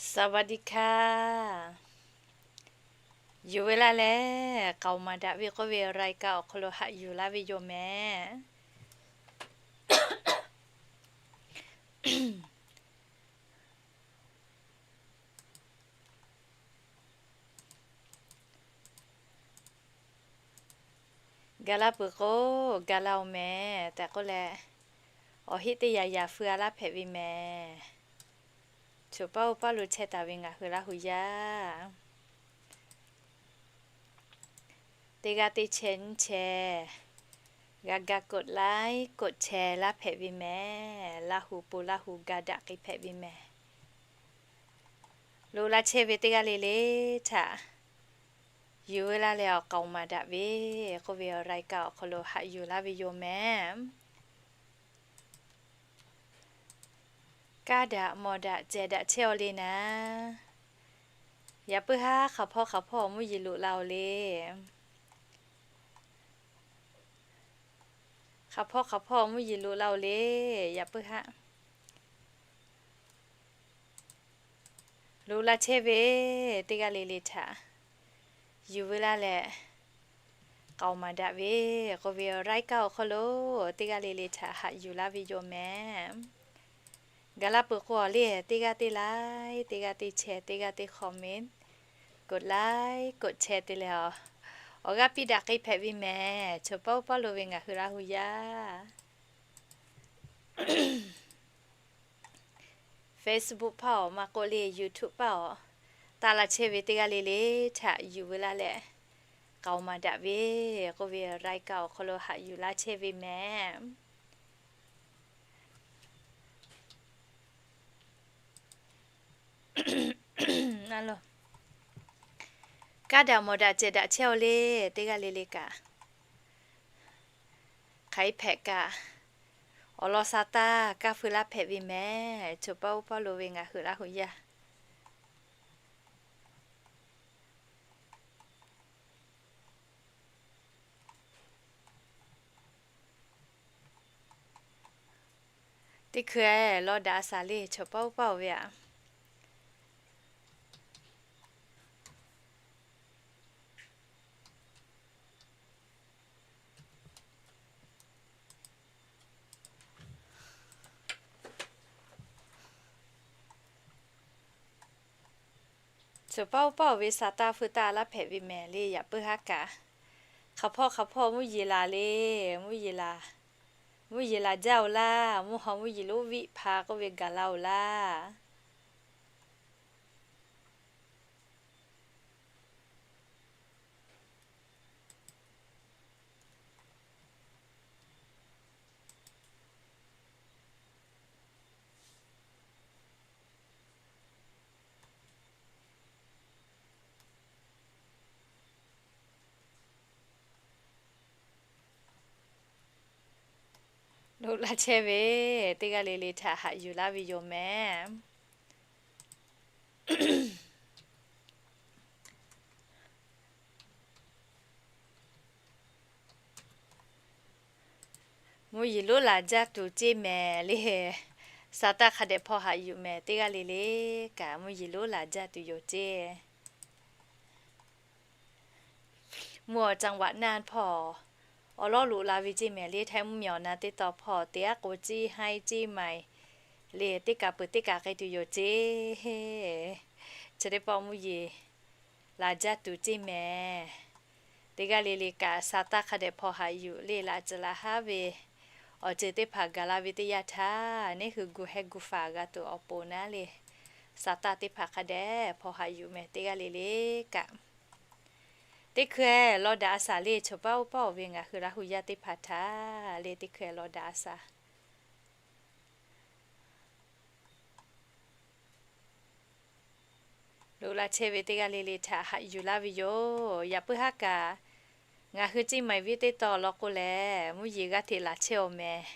สวัสดีค่ะ Yuˬ ve laˇ leh, k'aoˍ maˍ daꞈ ve k'oˆ ve รายการ awˬ hk'aw lo haꞈ yuˬ laˇ ve yoˬ mehˍ. Gaˬ la peuˬ k'o, gaˬ la-oˬ mehˍ tehꞈ k'oˆ leh, awˬ heˆ teˇ yanˇ yanˇ feu-a laˇ hpehꞈ ve mehˍ. Choˬ paˇ oˇ paˇ lo chehˇ taˍ ve ngaˬ hui Laˇ hu yaˇ, teˇ g'aˇ teˇ chehˇ nyiˇ chehˇ g'a ga กดไลค์ กดแชร์ laˇ hpehꞈ ve mehˍ. Laˇ hu pon Laˇ hu ga daꞈ k'ai hpehꞈ ve mehˍ. Loꞈ la chehˇ ve teˇ g'aˇ le le htaꞈ yuˬ ve laˇ leh, awˬ k'aoˍ maˍ daꞈ ve k'oˆ ve รายการ awˬ hk'aw lo haꞈ yuˬ laˇ ve yoˬ mehˍ. Kaˇ daꞈ mawˬ daꞈ cehˬ daꞈ chehˇ-aw le naˍ, yaꞈ puiˉ haˉ hk'aˬ hpawˇ hk'aˬ hpawˇ mvuhˇ yeˬ loꞈ la-oˬ le. Hk'aˬ hpawˇ hk'aˬ hpawˇ mvuhˇ yeˬ loꞈ la-oˬ le. Yaꞈ puiˉ haˉ loꞈ la chehˇ ve teˇ g'aˇ le le htaꞈ yuˬ ve laˇ leh, k'aoˍ maˍ daꞈ ve k'oˆ ve รายการ awˬ hk'aw lo teˇ g'aˇ le le htaꞈ haꞈ yuˬ laˇ ve yoˬ mehˍ. Gaˬ la peuˬ k'o, awˬ le teˇ g'aˇ teˇ like, teˇ g'aˇ teˇ share, teˇ g'aˇ teˇ comment, กดไลค์ กดแชร์ te leh, awˬ g'aˇ piˇ daꞈ k'ai hpehꞈ ve mehˍ. Choˬ paˇ oˇ paˇ lo ve ngaˬ hui Laˇ hu yaˇ Facebook paˇ-oˬ, maˇ k'oˆ le YouTube paˇ-oˬ, taˇ la chehˇ ve teˇ g'aˇ le le htaꞈ yuˬ ve laˇ leh, k'aoˍ maˍ daꞈ ve k'oˆ ve รายการ awˬ hk'aw lo haꞈ yuˬ laˇ chehˇ ve mehˍ. Kaˇ daꞈ mawˬ daꞈ cehˬ daꞈ chehˇ-aw le, teˇ g'aˇ le le kaꞈ hk'aˬ hk'e hpehꞈ kaꞈ, awˬ lawn sa taˇ kaˇ feu laˇ hpehꞈ ve mehˍ. Choˬ paˇ oˇ paˇ lo ve ngaˬ hui Laˇ hu yaˇ teˇ hkui-a lawˇ daꞈ a shaˍ le, choˬ paˇ oˇ paˇ-oˬ ve aꞈ. Choˬ paˇ oˇ paˇ-oˬ ve sa taˇ feu taˇ laˇ hpehꞈ ve mehˍ le. Yaꞈ puiˉ haˉ kaꞈ, hk'aˬ hpawˇ hk'aˬ hpawˇ mvuhˇ yeˬ laˬ le, mvuhˇ yeˬ laˬ, mvuhˇ yeˬ laˬ jaˇ-oˬ laˇ, mvuhˇ haw mvuhˇ yeˬ lonˉ viˆ hpa k'oˆ ve gaˬ la-oˬ laˇ. Loꞈ la chehˇ ve teˇ g'aˇ le le htaꞈ haꞈ yuˬ laˇ ve yoˬ mehˍ. Mvuhˇ yeˬ lonˉ laˬ jaˇ tuˬ ceˇ mehˍ le. Sa taˇ hk'a dehꞈ hpaw haꞈ yuˬ mehˍ, teˇ g'aˇ le le kaꞈ mvuhˇ yeˬ lonˉ laˬ jaˇ tuˬ yoˬ ceˇ. Mvuhˇ awˬ จังหวัด naˇ hpawˇ awˬ lawˉ loꞈ la ve ceˇ mehˍ le. Htaiˇ mvuhˇmiˬ awˬ na teˇ taw hpawˇ teˇ g'aˇ k'o ciˇ haiˉ ciˇ maiˍ le, teˇ kaꞈ peuˬ teˇ kaꞈ k'ai tuˬ yoˬ ceˇ. Chi teˇ pawˆ mvuhˇ yeˬ laˬ jaˇ tuˬ ceˇ mehˍ. Teˇ g'aˇ le le kaꞈ sa taˇ hk'a dehꞈ hpaw haꞈ yuˬ le. Laꞈ ceuˬ laꞈ haˉ ve awˬ ceuˬ teˇ hpaˍ gaˬ la ve teˇ yanˇ htaˇ, neˇ hui gu heh gu faˍ g'a tuˬ awˬ pon naˉ le, sa taˇ teˇ hpaˍ hk'a dehꞈ hpaw haꞈ yuˬ mehˍ, teˇ g'aˇ le le kaꞈ. Teˇ hkui lawˇ daꞈ a shaˍ le, choˬ paˇ oˇ paˇ-oˬ ve ngaˬ hui Laˇ hu yaˇ teˇ hpaˍ htaꞈ le, teˇ hkui lawˇ daꞈ a shaˍ. Loꞈ la chehˇ ve teˇ g'aˇ le le htaꞈ haꞈ yuˬ laˇ ve yoˬ. Yaꞈ puiˉ haˉ kaꞈ, ngaˬ hui ciˇ maiˍ viˉ teˇ taw law k'o lehˬ, mvuhˇ yeˬ g'aˇ hteꞈ laˬ chehˇ-oˬ mehˍ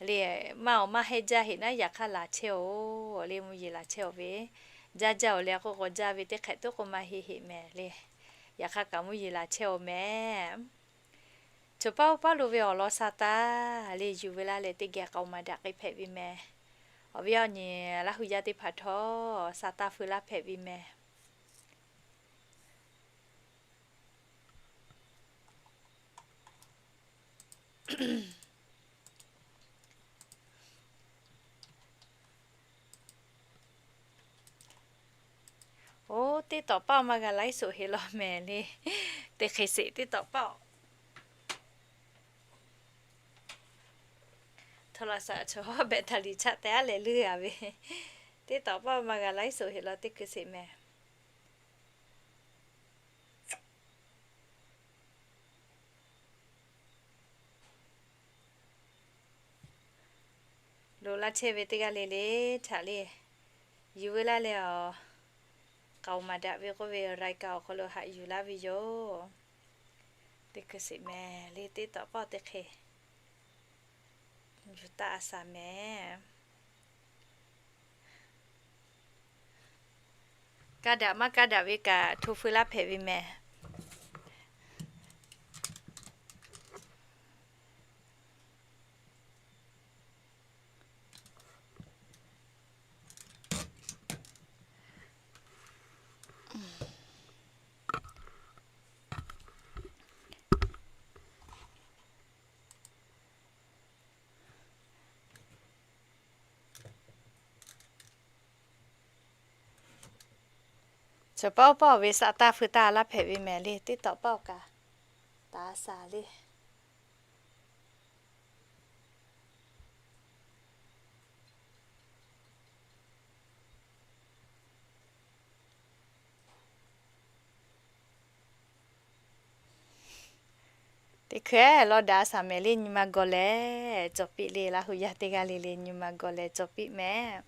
le. Maˇ awˬ maˇ heˆ jaˇ heꞈ naˉ, yaꞈ hk'aˇ laˬ chehˇ-oˬ le. Mvuhˇ yeˬ laˬ chehˇ-oˬ ve, jaˇ jaˇ-oˬ leh k'oˆ k'o, jaˇ ve teˇ hk'ehꞈ tuˉ k'o maˇ heˆ heꞈ mehˍ le. Yaꞈ hk'aˇ kaꞈ mvuhˇ yeˬ laˬ chehˇ-oˬ mehˍ. Choˬ paˇ oˇ paˇ lo ve awˬ lawn sa taˇ le yuˬ ve laˇ leh, teˇ geh k'aoˍ maˍ daꞈ k'ai hpehꞈ ve mehˍ. Awˬ viˉ awˬ nyi Laˇ hu yaˇ teˇ hpaˍ htawˇ, sa taˇ feu laˇ hpehꞈ ve mehˬ. Oˇ, teˇ tawꞈ paˆ maˇ g'a laiˉ soˍ heˍ law mehˍ le. Teˇ hk'e sheˍ teˇ tawꞈ paˆ. Htawˇ laꞈ shaꞈ chaw hawˉ beh htaꞈ liꞈ chaˆ te aˉ leh leuˉ a ve. Teˇ tawꞈ paˆ maˇ g'a laiˉ soˍ heˍ law teˇ hkui sheˍ mehˍ. Lo laˇ chehˇ ve teˇ g'aˇ le le htaꞈ le, yuˬ veu laˇ leh awˬ k'aoˍ maˍ daꞈ ve k'oˆ ve รายการ awˬ hk'aw lo haꞈ yuˬ laˇ ve yoˬ. Teˇ hkui sheˍ mehˍ le, teˇ tawꞈ paˆ teˇ hk'e yuˬ taˆ a shaˍ mehˍ. Kaˇ daꞈ maˇ kaˇ daꞈ ve kaꞈ hto feu laˇ hpehꞈ ve mehˍ. Chaw paˆ oˇ paˆ ve sa taˇ feu taˇ laˇ hpehꞈ ve mehˍ le, teˇ tawꞈ paˆ kaꞈ taˍ a shaˍ le. Teˇ hkui lawˇ daꞈ a shaˍ mehˍ le, nyi ma gawˬ leh cawˬ piˆ le, Laˇ hu yaˇ teˇ g'aˇ le le nyi ma gawˬ leh cawˬ piˆ mehˍ.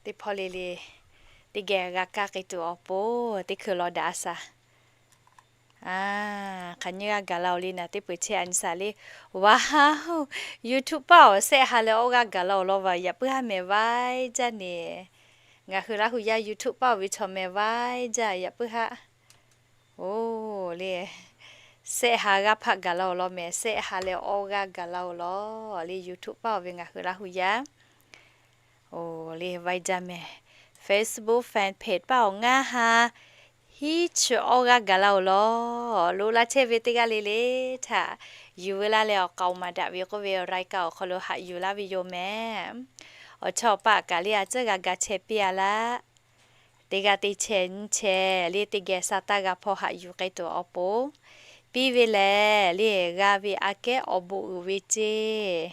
Teˇ hpawˇ le le teˇ geh g'a kaˇ k'ai tuˬ awˬ pon teˇ hkui lawˇ daꞈ a shaˍ. Hk'aˬ nyiˇ g'aˇ gaˬ la-oˬ le naˍ, teˇ peuˬ chehˇ a nyi shaˍ le. Wa, YouTube paˆ awˬ sehˆ ha leh awˇ g'aˇ gaˬ la-oˬ law vaˬ, yaꞈ puiˉ haˉ mehˍ vaiˇ jaˇ neˬ. Ngaˬ hui Laˇ hu yaˇ YouTube paˆ oˬ ve chaw mehˍ vaiˇ jaˇ, yaꞈ puiˉ haˉ. Oˬ le, sehˆ ha g'aˇ hpaˆ gaˬ la-oˬ law mehˍ, sehˆ ha leh awˇ g'aˇ gaˬ la-oˬ law le, YouTube paˆ oˬ ve ngaˬ hui Laˇ hu yaˇ. Oˬ le, vaiˇ jaˇ mehˍ. Facebook fan page paˆ awˬ ngaˇ ha hiˉ chi awˇ g'aˇ gaˬ la-oˬ law. Lo laˇ chehˇ ve teˇ g'aˇ le le htaꞈ yuˬ veu laˇ leh awˬ k'aoˍ maˍ daꞈ ve k'oˆ ve รายการ awˬ hk'aw lo haꞈ yuˬ laˇ ve yoˬ mehˍ. Awˬ chawˇ paˆ kaꞈ le a tcuhˉ g'a ga chehˇ piˇ a laˇ. Teˇ g'aˇ teˇ chehˇ nyiˇ chehˇ le teˇ geh sa taˇ g'a hpawˇ haꞈ yuˬ k'ai tuˬ awˬ pon, piˇ ve lehˬ le g'a ve aꞈ kehˉ awˬ bon uiˍ ve ceˇ.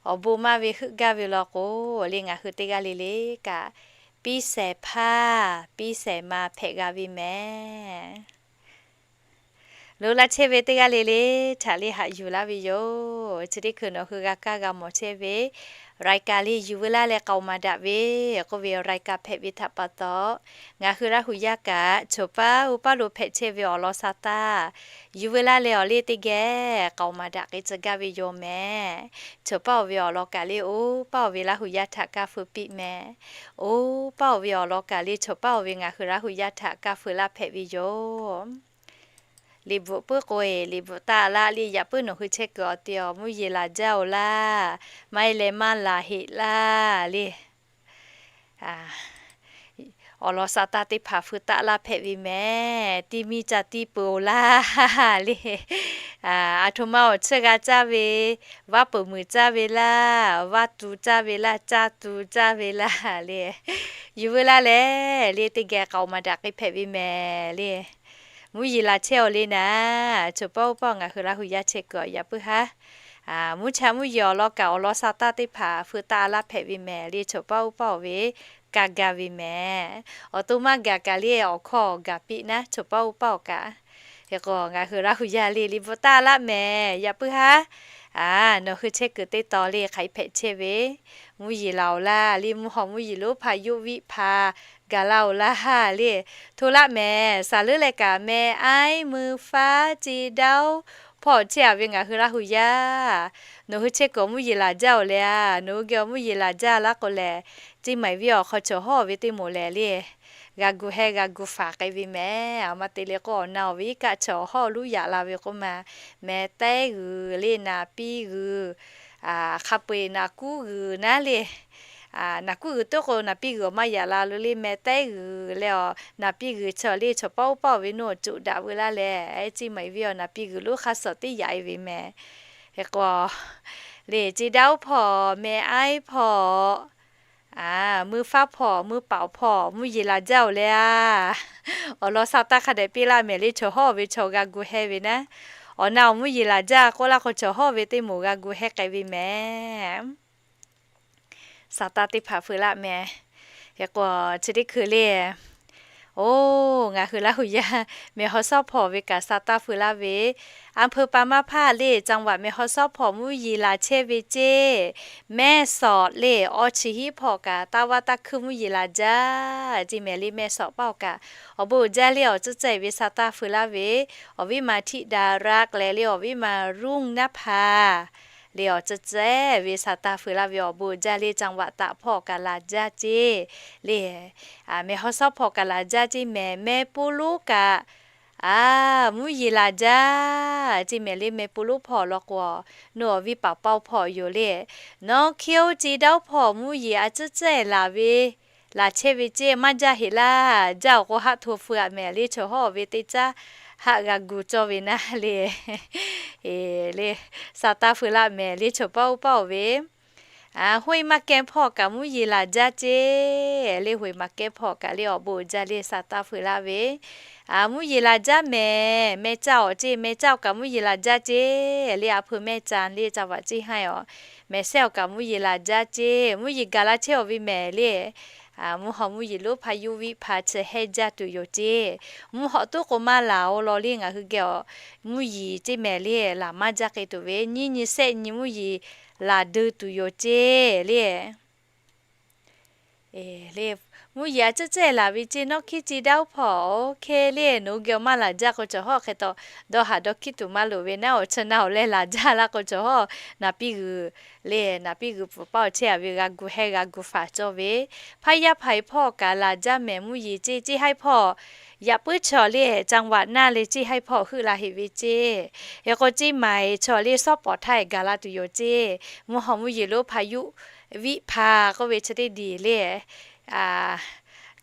Awˬ bon maˇ ve heuˆ gaˇ ve law k'o le, ngaˬ hui teˇ g'aˇ le le kaꞈ piˇ shehˍ hpaˇ piˇ shehˍ ma hpehꞈ g'a ve mehˍ. Lo laˇ chehˇ ve teˇ g'aˇ le le htaꞈ le haꞈ yuˬ laˇ ve yoˬ. Chi teˇ hkui nawˬ hui g'a kaˇ g'a mawˬ chehˇ ve รายการ le yuˬ veu laˇ leh k'aoˍ maˍ daꞈ ve k'oˆ ve รายการ hpehꞈ ve htaꞈ pa taw, ngaˬ hui Laˇ hu yaˇ kaꞈ choˬ paˇ uˉ paˇ lo hpehꞈ chehˇ ve awˬ lawn sa taˇ yuˬ veu laˇ leh awˬ le teˇ geh k'aoˍ maˍ daꞈ k'ai tcuh gaˇ ve yoˬ mehˍ. Choˬ paˇ oˬ ve awˬ lawn kaꞈ le oˇ paˇ oˬ ve Laˇ hu yaˇ htaꞈ kaˇ feu piˇ mehˍ. Oˇ paˇ oˬ ve awˬ lawn kaꞈ le choˬ paˇ oˬ ve ngaˬ hui Laˇ hu yaˇ htaꞈ kaˇ feu laˇ hpehꞈ ve yoˬ. Liꞈ bvuhꞈ puiˉ k'o e, liꞈ bvuhꞈ taˆ laˇ le, yaꞈ puiˉ nawˬ hui chehˇ kuiˬ awˬ te awˬ mvuhˇ yeˬ laˬ jaˇ-oˬ laˇ, maˇ heˆ leh maˇ laˬ heˆ laˇ le. Awˬ lawn sa taˇ teˇ hpaˍ feu taˆ laˇ hpehꞈ ve mehˍ. Tiˇ miˇ ca tiˇ peuˬ-oˬ laˇ le. Aˬ htoꞈ ma awˬ tsuhˇ g'a caˇ ve, vaˇ peuˬ muiˬ caˇ ve laˇ, vaˇ tu caˇ ve laˇ, caˇ tu caˇ ve laˇ le. Yuˬ veu laˇ lehˬ le teˇ geh k'aoˍ maˍ daꞈ k'ai hpehꞈ ve mehˍ le. Mvuhˇ yeˬ laˬ chehˇ-oˬ le naˍ, choˬ paˇ uˉ paˇ ngaˬ hui Laˇ hu yaˇ chehˇ kuiˬ awˬ yaꞈ puiˉ haˉ. Mvuhˇ cha mvuhˇ yeˬ awˬ lawn kaꞈ awˬ lawn sa taˇ teˇ hpaˍ feu taˆ laˇ hpehꞈ ve mehˍ le, choˬ paˇ uˉ paˇ-oˬ ve kaˇ gaˇ ve mehˍ. Awˬ to maˇ gaˬ kaꞈ le awˬ hkawˇ gaˬ piˇ naˉ, choˬ paˇ uˉ paˇ-oˬ kaꞈ. Hk'e k'o ngaˬ hui Laˇ hu yaˇ le liꞈ bvuhꞈ taˆ laˇ mehˍ, yaꞈ puiˉ haˉ. Nawˬ hui chehˇ kuiˬ teˇ tawn le hk'aˬ hk'e hpehꞈ chehˇ ve, mvuhˇ yeˬ laˬ-oˬ laˇ le, mvuhˇ haw mvuhˇ yeˬ lonˉ hpaˇ yuˇ viˆ hpaˇ gaˬ laˇ-oˬ laˇ le. Hto laˆ mehˍ, saˍ leuˉ leh kaꞈ meh aiˉ mui faˉ ce daoˇ hpawˇ chehˇ a ve ngaˬ hui Laˇ hu yaˇ. Nawˬ hui chehˇ kuiˬ awˬ mvuhˇ yeˬ laˬ jaˇ-oˬ le a, nawˬ hui geh awˬ mvuhˇ yeˬ laˬ jaˇ laˇ k'o lehˬ, ceˇ maiˍ viˇ awˬ hk'aw cawˬ hawˉ ve teˇ moˍ lehˬ le, g'a gu heh g'a gu faˍ k'ai ve mehˍ. Aˬ ma te leh k'o, awˬ na awˬ viˉ kaˆ chaw hawˉ luˉ yaꞈ la ve k'oˆ ma, mehˍ tehˉ g'uiˬ le naˍ piˇ g'uiˬ, hk'a peu-eˬ naˍ kuˉ g'uiˬ naˉ le. Naˍ kuˉ g'uiˬ tuˉ k'o, naˍ piˇ g'uiˬ awˬ maˇ yaꞈ la lo le, mehˍ tehˉ g'uiˬ leh awˬ naˍ piˇ g'uiˬ chaw le chaw paˆ uˉ paˆ ve nuˇ awˬ coꞈ daꞈ veu laˇ leh, ehˉ, chi maˍ ve awˬ naˍ piˇ g'uiˬ lonˉ hk'a suhˍ teˇ yaꞈ e ve mehˍ. Hk'e k'o, le chi daˇ oˉ hpawˇ, mehˍ aiˉ hpawˇ, mui faˉ hpawˇ, mui paoˍ hpawˇ mvuhˇ yeˬ laˬ jaˇ-oˬ leh a. Awˬ lawn sa taˇ hk'a dehꞈ piˇ laˇ mehˍ le, chaw hawˉ ve chaw g'a gu heh ve naˉ. Awˬ na awˬ mvuhˇ yeˬ laˬ jaˇ k'oˆ laˇ k'o, chaw hawˉ ve teˇ moˍ g'a gu heh k'ai ve mehˍ. Sa taˇ teˇ hpaˍ feu laˇ mehˍ. Hk'e k'o, chi teˇ hkui le, oˇ, ngaˬ hui Laˇ huˍ yaˇ mehˬ hawˉ shawˉ hpawˇ ve kaꞈ sa taˇ feu laˇ ve, อำเภอปางมะพร้าว le จังหวัดแม่ฮ่องสอน hpawˇ mvuhˇ yeˬ laˬ chehˇ ve ceˇ. แม่สอด le, awˬ chi hiˉ hpawˇ kaꞈ taˇ vaˇ taˇ hkuiˇ mvuhˇ yeˬ laˬ jaˇ ceˇ mehˍ le, แม่สอด paˆ awˬ kaꞈ awˬ bon uiˍ jaˇ le, awˬ tcuhˉ cehˬ ve sa taˇ feu laˇ ve, awˬ viˉ ma ธิดารักษ์ leh le awˬ viˉ ma รุ่งนภา le awˬ tcuhˉ cehˬ ve sa taˇ feu laˇ ve awˬ bon uiˍ jaˇ le, จังหวัดตาก hpawˇ kaꞈ laˬ jaˇ ceˇ le. Mehˬ hawˉ shawˉ hpawˇ kaꞈ laˬ jaˇ ceˇ mehˍ, mehˬ po lonˉ kaꞈ mvuhˇ yeˬ laˬ jaˇ ceˇ mehˍ le, mehˬ po lonˉ hpawˇ law k'o, nawˬ awˬ viˉ paˍ paoˍ hpawˇ yoˬ le. Nawˬ hkiˇ oˇ ceˇ daˇ oˉ hpawˇ mvuhˇ yeˬ a tcuhˉ cehˬ laˬ ve, laˬ chehˇ ve ceˇ maˇ jaˇ heꞈ laˇ. Jaˇ-oˬ k'o, haˆ hto feu-aꞈ mehˍ le, chaw hawˉ ve teˇ caˉ haˆ g'a gu cawˇ ve naˉ le. Le, sa taˇ feu laˇ mehˍ le, chaw paˆ oˇ paˆ-oˬ ve, hoˇ-e maˇ kehˇ hpawˇ kaꞈ mvuhˇ yeˬ laˬ jaˇ ceˇ le, hoˇ-e maˇ kehˇ hpawˇ kaꞈ le awˬ bon uiˍ jaˇ le, sa taˇ feu laˇ ve, mvuhˇ yeˬ laˬ jaˇ mehˍ, mehˬ caˇ awˬ ceˇ, mehˬ caˇ awˬ kaꞈ mvuhˇ yeˬ laˬ jaˇ ceˇ le, a hpu mehˬ caˇ le, caˇ vaꞈ ceˇ haˇ-oˬ, mehˬ sehˉ awˬ kaꞈ mvuhˇ yeˬ laˬ jaˇ ceˇ, mvuhˇ yeˬ gaˬ la chehˇ-oˬ ve mehˍ le. Mvuhˇ haw mvuhˇ yeˬ lonˉ hpaˇ yuˇ viˆ hpaˇ chi hehˇ jaˇ tuˬ yoˬ ceˇ. Mvuhˇ haw tuˉ k'o maˇ laˬ-oˬ law le, ngaˬ hui geh awˬ mvuhˇ yeˬ ceˇ mehˍ le, laˬ maˇ jaˇ k'ai tuˬ ve, nyiˇ nyi sehˆ nyi mvuhˇ yeˬ laˬ deu tuˬ yoˬ ceˇ le. Le, mvuhˇ yeˬ a tcuhˉ cehˬ laˬ ve ceˇ, nawˬ hkiˇ ceˇ daˇ oˉ hpawˇ, oˇ hk'e le, nawˬ hui geh awˬ maˇ laˬ jaˇ k'o, chaw hawˉ hk'e taw dawˇ haˍ dawˇ hkiˇ tuˬ maˇ loˍ ve naˉ, awˬ chi na awˬ leh laˬ jaˇ laˇ k'o, chaw hawˉ naˍ piˇ g'uiˬ le, naˍ piˇ g'uiˬ pfuhˍ paˆ awˬ chehˇ-a ve g'a gu heh g'a gu faˍ cawˇ ve, hpaˇ yaˇ hpaˍ-e hpawˇ kaꞈ laˬ jaˇ mehˍ mvuhˇ yeˬ ceˇ, ceˇ haiˇ hpawˇ yaꞈ puiˉ chaw le, จังหวัดน่าน le ceˇ haiˇ hpawˇ heuˆ la heꞈ ve ceˇ. Hk'e k'o, ceˇ maiˍ chaw le sawˉ pawˍ htaˇ gaˬ la tuˬ yoˬ ceˇ. Mvuhˇ haw mvuhˇ yeˬ lonˉ hpaˇ yuˇ viˆ hpaˇ k'oˆ ve chi teˇ diˬ le,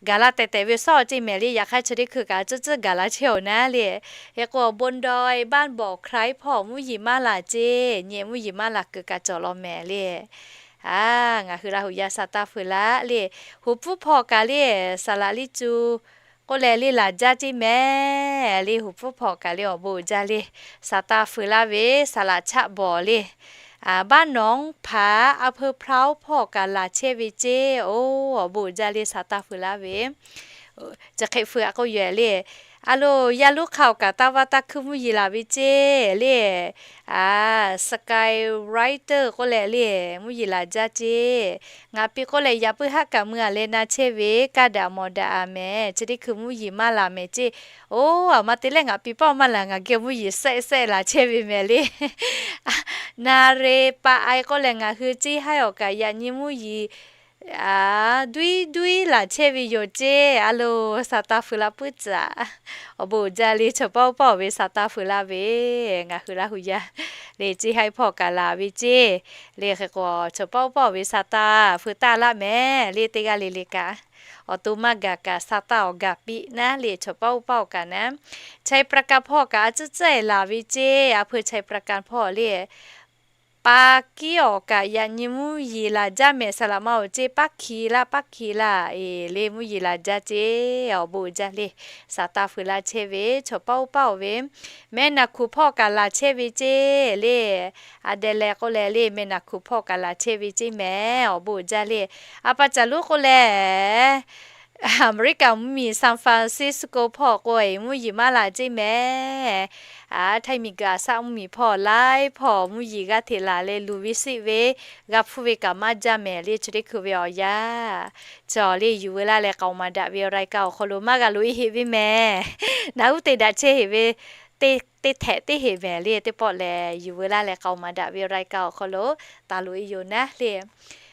gaˬ la tehˬ tehˬ ve sawˉ ceˇ mehˍ le, yaꞈ hk'aˇ chi teˇ hkui kaꞈ tcuhˉ tcuhˉ gaˬ la chehˇ-oˬ naˉ le. Hk'e k'o, บนดอยบ้านบ่อไคร้ hpawˇ mvuhˇ yeˬ maˇ laˬ ceˇ, nyi mvuhˇ yeˬ maˇ laˬ kuiˬ kaꞈ cawˬ law mehˍ le. Ngaˬ hui Laˇ huˍ yaˇ sa taˇ feu laˇ le. Huˍ pfuhˇ hpawˇ kaꞈ le, saˍ laꞈ liˇ cu k'oˆ leh le laˬ jaˇ ceˇ mehˍ le. Huˍ pfuhˇ hpawˇ kaꞈ le awˬ bon uiˍ jaˇ le, sa taˇ feu laˇ ve, saˍ laꞈ chaˆ bawˬ le, บ้านหนองผา อำเภอพร้าว hpawˇ kaꞞ laˬ chehˇ ve ceˇ. Oˇ, awˬ bon uiˍ jaˇ le, sa taˇ feu laˇ ve, chi hk'e feu-a k'oˆ yoˬ le. A loˬ, yaˇ lonˉ hk'a awˬ kaꞈ taˇ vaˇ taˇ hkuiˇ mvuhˇ yeˬ laˬ ve ceˇ le. Skywriter k'oˆ leh le, mvuhˇ yeˬ laˬ jaˇ ceˇ. Ngaˬ pi k'oˆ leh yaꞈ puiˉ haˆ kaꞈ mui-a leh na chehˇ ve, kaˇ daꞈ mawˬ daꞈ-a mehˍ, chi teˇ hkui mvuhˇ yeˬ maˇ laˬ mehˍ ceˇ. Oˇ, aˬ ma te lehˬ ngaˬ pi paˆ maˇ laˬ, ngaˬ geh mvuhˇ yeˬ sehˆ sehˆ laˬ chehˇ ve mehˍ le. Naˍ reˍ paˍ aiˍ k'oˆ leh ngaˬ hui ceˇ haiˇ awˬ kaꞈ yaꞈ nyi mvuhˇ yeˬ duiˉ duiˉ laˬ chehˇ ve yoˬ ceˇ. A loˬ, sa taˇ feu laˇ puiˉ tcuhꞈ. Awˬ bon uiˍ jaˇ le, chaw paˆ oˇ paˆ-oˬ ve sa taˇ feu laˇ ve, ngaˬ hui Laˇ huˍ yaˇ le ceˇ haiˇ hpawˇ kaꞈ laˬ ve ceˇ. Le hk'e k'o, chaw paˆ oˇ paˆ-oˬ ve sa taˇ feu taˇ laˇ mehˍ le, teˇ g'aˇ le le kaꞈ. Awˬ to maˇ gaˬ kaꞈ sa taˇ awˬ gaˬ piˇ naˉ le, chaw paˆ oˇ paˆ-oˬ kaꞈ naˉ. Chai Prakan hpawˇ kaꞈ a tcuhˉ tcuhˉ-e laˬ ve ceˇ. A hpu Chai Prakan hpawˇ le, pa kiˉ awˬ kaꞈ yaꞈ nyi mvuhˇ yeˬ laˬ jaˇ mehˍ, saˍ laꞈ ma-oˬ ceˇ, paˉ hkiˬ laˇ, paˉ hkiˬ laˇ, e, le mvuhˇ yeˬ laˬ jaˇ ceˇ. Awˬ bon uiˍ jaˇ le, sa taˇ feu laˇ chehˇ ve, chaw paˆ oˇ paˆ-oˬ ve, mehˆ naˬ hkuˬ hpawˇ kaꞈ laˬ chehˇ ve ceˇ le. A deh leh k'oˆ leh le, mehˆ naˬ hkuˬ hpawˇ kaꞈ laˬ chehˇ ve ceˇ mehˍ, awˬ bon uiˍ jaˇ le. A pa caˬ lonˉ k'oˆ leh, America mvuhˇmiˬ San Francisco hpawˇ k'o, e, mvuhˇ yeˬ maˇ laˬ ceˇ mehˍ. Htaiˇ miˬguiˬ aˬ saˆ mvuhˇmiˬ hpawˇ laiˉ hpawˇ mvuhˇ yeˬ g'aˇ hteꞈ laˬ leh luˬ ve siˆ ve, g'a hpfuhˇ ve kaꞈ maˇ jaˇ mehˍ le, chi teˇ hkui ve awˬ yanˇ. Chaw le yuˬ veu laˇ leh k'aoˍ maˍ daꞈ ve รายการ awˬ hk'aw lo maˇ g'a loꞈ-e heꞈ ve mehˍ. Naˬ uˉ te daꞈ chehˇ heꞈ ve teˇ hteꞈ teˇ heꞈ mehˍ le, teˇ pawˆ lehˬ yuˬ veu laˇ leh k'aoˍ maˍ daꞈ ve รายการ awˬ hk'aw lo taˍ loꞈ-e yoˬ naˉ le.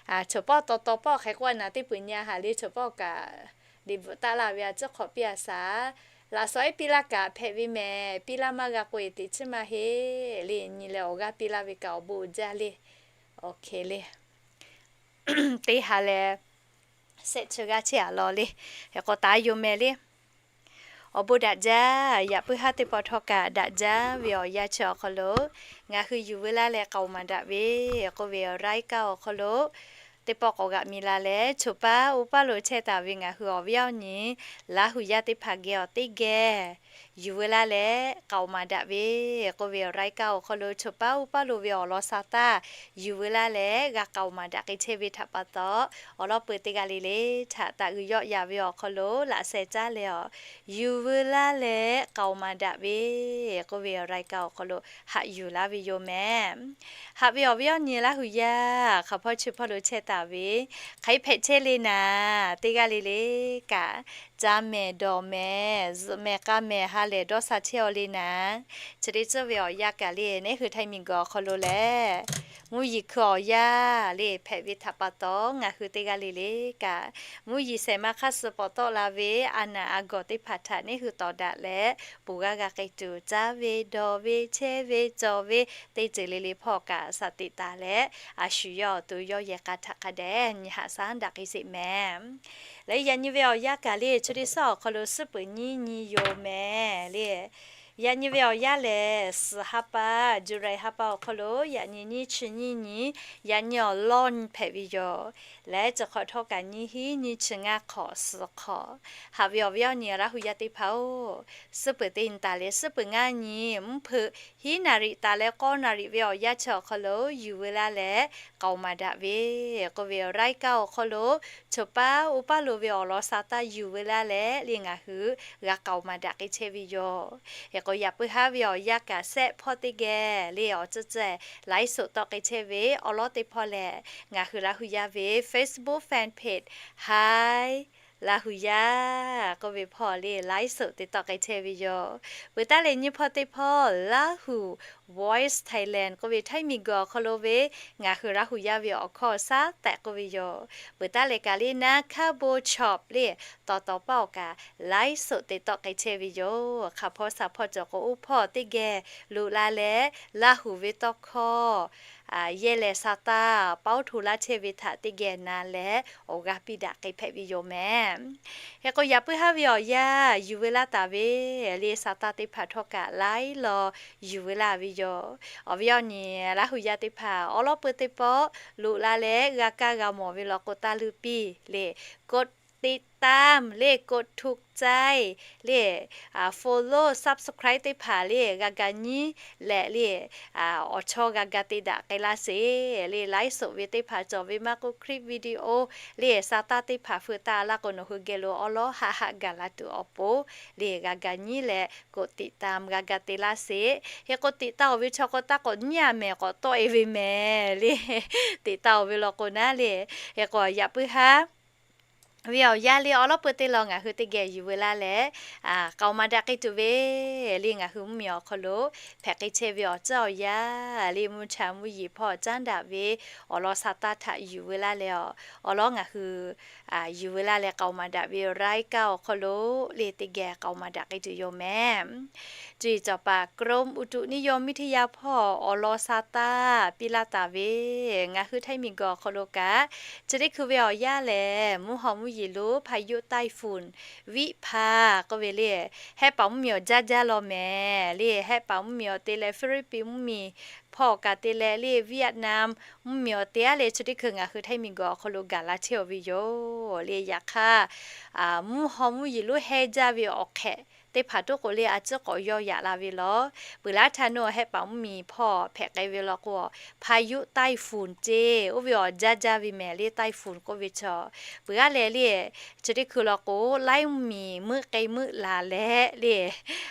Chaw paˆ taw taw paˆ hk'e k'oˆ naˍ teˇ peuˬ nyi haꞈ le, chaw paˆ kaꞈ liꞈ bvuhꞈ taˆ laˇ ve a ciˉ hk'awꞈ piˇ a shaˍ. Laꞈ shawnˍ ehˉ piˇ laˇ kaꞈ hpehꞈ ve mehˍ. Piˇ laˇ maˇ g'a k'oˆ e teꞈ chiˉ maˇ heˆ le. Nyi leh awˬ g'aˇ piˇ laˇ ve kaꞈ awˬ bon uiˍ jaˇ le. Awˬ hk'e le, teˇ ha leh shehˆ chi g'aˇ chehˇ a law le. Hk'e k'o taˍ yoˬ mehˍ le. Awˬ bon daꞈ jaˇ. Yaꞈ puiˉ haˉ teˇ pawˆ htawˇ kaꞈ daꞈ jaˇ ve awˬ yanˇ chi awˬ hk'aw lo ngaˬ hui yuˬ veu laˇ leh k'aoˍ maˍ daꞈ ve k'oˆ ve awˬ รายการ awˬ hk'aw lo teˇ pawˆ k'awꞈ g'aꞈ mi la leh, choˬ paˉ uˉ paˉ lo chehˇ taˍ ve ngaˬ hui awˬ viˉ awˬ nyi Laˇ huˍ yaˇ teˇ hpaˍ geh awˬ teˇ geh yuˬ veu laˇ leh k'aoˍ maˍ daꞈ ve k'oˆ ve awˬ รายการ awˬ hk'aw lo choˬ paˉ uˉ paˉ lo ve awˬ lawn sha taˇ yuˬ veu laˇ leh g'a k'aoˍ maˍ daꞈ k'ai chehˇ ve htaꞈ pa taw, awˬ lawn peuˬ teˇ g'aˇ le le htaꞈ taꞈ g'uiˬ yawˆ yaˍ ve awˬ hk'aw lo laꞈ sheh caˇ leh a, yuˬ veu laˇ leh k'aoˍ maˍ daꞈ ve k'oˆ ve awˬ รายการ awˬ hk'aw lo haꞈ yuˬ laˇ ve yoˬ mehˍ. Haꞈ ve awˬ viˉ awˬ nyi Laˇ huˍ yaˇ hk'aˬ hpawˇ chi hpawˇ lo chehˇ taˍ ve, hk'aˬ hk'e hpehꞈ chehˇ le naˍ, teˇ g'aˇ le le kaꞈ, caˇ mehˍ dawˬ mehˍ zuhꞈ mehˍ k'a mehˍ ha lehˬ dawˇ sha chehˇ aw le naˍ. Chi teˇ tcuhˇ ve awˬ yanˇ kaꞈ le, neˉ hui Htaiˇ miˬguiˬ awˬ hk'aw lo lehˬ, mvuhˇ yeˬ hkui awˬ yanˇ le hpehꞈ ve htaꞈ pa taw, ngaˬ hui teˇ g'aˇ le le kaꞈ, mvuhˇ yeˬ shehˍ ma hk'aˇ suh pawˍ tawˆ la ve a naˍ a gawˬ teˇ hpaˍ htaꞈ neˉ hui tawˍ daꞈ leh, ponˬ g'aˇ g'a k'ai tuˬ caˇ ve dawˬ ve chehˇ ve cawˬ ve teˇ ceuˬ le le hpawˇ kaꞈ shaˍ teꞈ taˍ leh, a shu yawˇ awˬ to yawˇ yehˬ k'a htaꞈ hk'a dehꞈ nyi haꞈ shaˉ daꞈ k'ai sheˍ mehˍ. Leh yaꞈ nyi ve awˬ yanˇ kaꞈ le, chi teˇ suhˉ awˬ hk'aw lo suhˉ peuˬ nyiˇ nyi yoˬ mehˍ le. Yaꞈ nyi ve awˬ yanˇ lehˬ, suhˍ ha pa, July ha pa awˬ hk'aw lo yaꞈ nyi nyiˇ chi nyiˇ nyi, yaꞈ nyi awˬ lawˇ nyi hpehꞈ ve yoˬ. Leh chi hk'awꞈ htawˇ kaꞈ nyiˇ hinˉ nyiˇ chi ngaˇ hk'awꞈ suhˍ hk'awꞈ. Haꞈ ve awˬ viˉ awˬ nyi Laˇ huˍ yaˇ teˇ hpaˍ-oˬ, suhˉ peuˬ teˇ nyi taˍ leh suhˉ peuˬ ngaˇ nyi mvuhˇ hpeuꞈ hiˉ naˍ riˍ taˍ leh k'awˇ naˍ riˍ ve awˬ yanˇ chi awˬ hk'aw lo yuˬ veu laˇ leh k'aoˍ maˍ daꞈ ve k'oˆ ve awˬ รายการ awˬ hk'aw lo, choˬ paˉ uˉ paˉ lo ve awˬ lawn sha taˇ yuˬ veu laˇ leh le ngaˬ hui g'a k'aoˍ maˍ daꞈ k'ai chehˇ ve yoˬ. Hk'e k'o yaꞈ puiˉ haˉ ve awˬ yanˇ kaꞈ sehˆ hpawˇ teˇ geh le awˬ tcuhˇ ceh ไลฟ์สด tawˆ k'ai chehˇ ve awˬ lawn teˇ hpawˇ lehˬ, ngaˬ hui Laˇ huˍ yaˇ ve Facebook fan page Hi Laˇ huˍ yaˇ k'oˆ ve hpawˇ le ไลฟ์สด te tawˆ k'ai chehˇ ve yoˬ. Peuˬ taˉ leh nyiˇ hpawˇ teˇ hpawˇ Laˇ huˍ Voice Thailand k'oˆ ve Htaiˇ miˬguiˬ awˬ hk'aw lo ve ngaˬ hui Laˇ huˍ yaˇ ve awˬ hkawˇ shaˉ tehꞈ k'oˆ ve yoˬ. Peuˬ taˉ leh kaꞈ le naˉ hkaˇ bon shop le tawˍ tawˍ paˇ awˬ kaꞈ ไลฟ์สด te tawˆ k'ai chehˇ ve yoˬ. Hk'aˬ hpawˇ shaˍ hpawˇ cawˬ k'o, oˇ hpawˇ teˇ geh loꞈ la leh Laˇ huˍ ve tawˇ hkawˇ yehˇ leh sha taˇ paoˉ hto laˇ chehˇ ve htaꞈ teˇ geh na leh awˬ g'aˇ piˇ daꞈ k'ai hpehꞈ ve yoˬ mehˍ. Hk'e k'o yaꞈ puiˉ haˉ ve awˬ yanˇ yuˬ veu laˇ taˍ ve le sha taˇ teˇ hpaˍ htawˇ kaꞈ laiˉ law yuˬ veu laˇ ve yoˬ. Awˬ viˉ awˬ nyi Laˇ huˍ yaˇ teˇ hpaˍ awˬ lawn peuˬ teˇ pawˆ loꞈ la leh g'a kaˇ g'a mawˬ ve law k'o, taˇ leuˆ piˇ le กดติดตาม le กดถูกใจ le follow subscribe teˇ hpaˍ le g'a ga nyiˉ leh le awˬ chawˇ g'a ga te daꞈ k'ai laˇ sheˍ le. ไลฟ์สด ve teˇ hpaˍ cawˬ ve maˇ k'oˆ คลิปวิดีโอ le sha taˇ teˇ hpaˍ feu taˇ laˇ k'o, nawˬ hui geh lo awˉ lawˉ haˆ haˆ gaˬ la tuˬ awˬ pon le g'a ga nyiˉ leh กดติดตาม g'a ga te laˇ sheˍ. Hk'e k'o ติดตาม oˬ ve chaw k'o taˇ k'awꞈ nyiˉ a mehˍ k'awꞈ tawˆ e ve mehˍ le. ติดตาม oˬ ve law k'o naˉ le, hk'e k'o yaꞈ puiˉ haˉ ve awˬ yanˇ le awˬ lawn peuˬ teˇ law ngaˬ hui teˇ geh yuˬ veu laˇ leh k'aoˍ maˍ daꞈ k'ai tuˬ ve le ngaˬ hui mvuhˇmiˬ awˬ hk'aw lo hpehꞈ k'ai chehˇ ve awˬ ceuˬ awˬ yanˇ le mvuhˇ cha mvuhˇ yeˬ hpawˇ caˉ daꞈ ve awˬ lawn sha taˇ htaꞈ yuˬ veu laˇ leh a, awˬ lawn ngaˬ hui yuˬ veu laˇ leh k'aoˍ maˍ daꞈ ve รายการ awˬ hk'aw lo le teˇ geh k'aoˍ maˍ daꞈ k'ai tuˬ yoˬ mehˍ. Cuˇ yiˍ cawˬ paˍ กรมอุตุนิยมวิทยา hpawˇ awˬ lawn sha taˇ piˇ laˇ taˍ ve ngaˬ hui Htaiˇ miˬguiˬ awˬ hk'aw lo kaꞈ, chi teˇ hkui ve awˬ yanˇ lehˬ mvuhˇ haw mvuhˇ yeˬ lo พายุไต้ฝุ่นวิภา k'oˆ ve le, hehˆ paˍ mvuhˇmiˬ awˬ jaˇ jaˇ law mehˍ le. Hehˆ paˍ mvuhˇmiˬ awˬ te leh Hpiˇliˇpiˆ mvuhˇmiˬ hpawˇ kaꞈ te leh le Vietnam mvuhˇmiˬ awˬ te aˉ leh chi teˇ hkui ngaˬ hui Htaiˇ miˬguiˬ awˬ hk'aw lo gaˬ la chehˇ aˬ ve yoˬ le. Yaꞈ hk'aˇ, mvuhˇ haw mvuhˇ yeˬ lo heh jaˇ ve awˬ hk'ehꞈ teˇ hpaˍ toˉ k'o le a ciˉ k'awꞈ yawˇ yaꞈ la ve lawˬ. Peuˬ laˇ htaˇ nawˬ hehˆ paˍ mvuhˇmiˬ hpawˇ hpehꞈ k'ai ve law k'o, พายุไต้ฝุ่น ceˇ oˇ ve awˬ jaˇ jaˇ ve mehˍ le. ไต้ฝุ่น k'oˆ ve chaw peuˬ g'aˇ leh le, chi teˇ hkui law k'o laiˉ mvuhˇmiˬ meuˆ k'ai meuˆ laˬ leh le,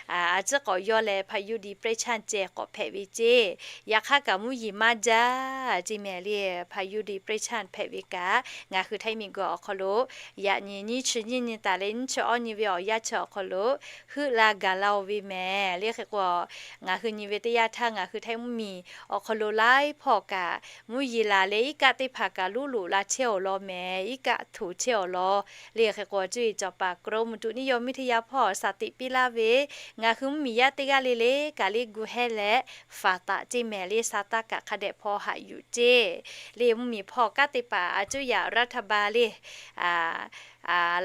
a ciˉ k'awꞈ yawˇ leh พายุ depression ceh k'awꞈ hpehꞈ ve ceˇ. Yaꞈ hk'aˇ kaꞈ mvuhˇ yeˬ maˇ jaˇ ceˇ mehˍ le. พายุ depression hpehꞈ ve kaꞈ ngaˬ hui Htaiˇ miˬguiˬ awˬ hk'aw lo yaꞈ nyi nyiˇ chi nyiˇ nyi taˍ leh nyiˇ chi awˇ nyi ve awˬ yanˇ chi awˬ hk'aw lo heuˆ la gaˬ la-oˬ ve mehˍ le. Hk'e k'o, ngaˬ hui nyi ve teˇ yanˇ htaˇ ngaˬ hui Htaiˇ mvuhˇmiˬ awˬ hk'aw lo laiˉ hpawˇ kaꞈ mvuhˇ yeˬ laˬ leh iˉ kaˆ teˇ hpaˍ kaꞈ luˉ loꞈ la chehˇ-oˬ law mehˍ, iˉ kaˆ htoꞈ chehˇ-oˬ law le. Hk'e k'o, cuˇ yiˍ cawˬ paˍ กรมอุตุนิยมวิทยา hpawˇ shaˍ tiꞈ piˇ laˇ ve, ngaˬ hui mvuhˇmiˬ yaˇ teˇ g'aˇ le le kaꞈ le gu hehˇ leh faˍ taˍ ceˇ mehˍ le. Sa taˇ kaꞈ hk'a dehꞈ hpaw haꞈ yuˬ ceˇ le. Mvuhˇmiˬ hpawˇ kanˉ te paˍ a cuˇ yaꞈ รัฐบาล le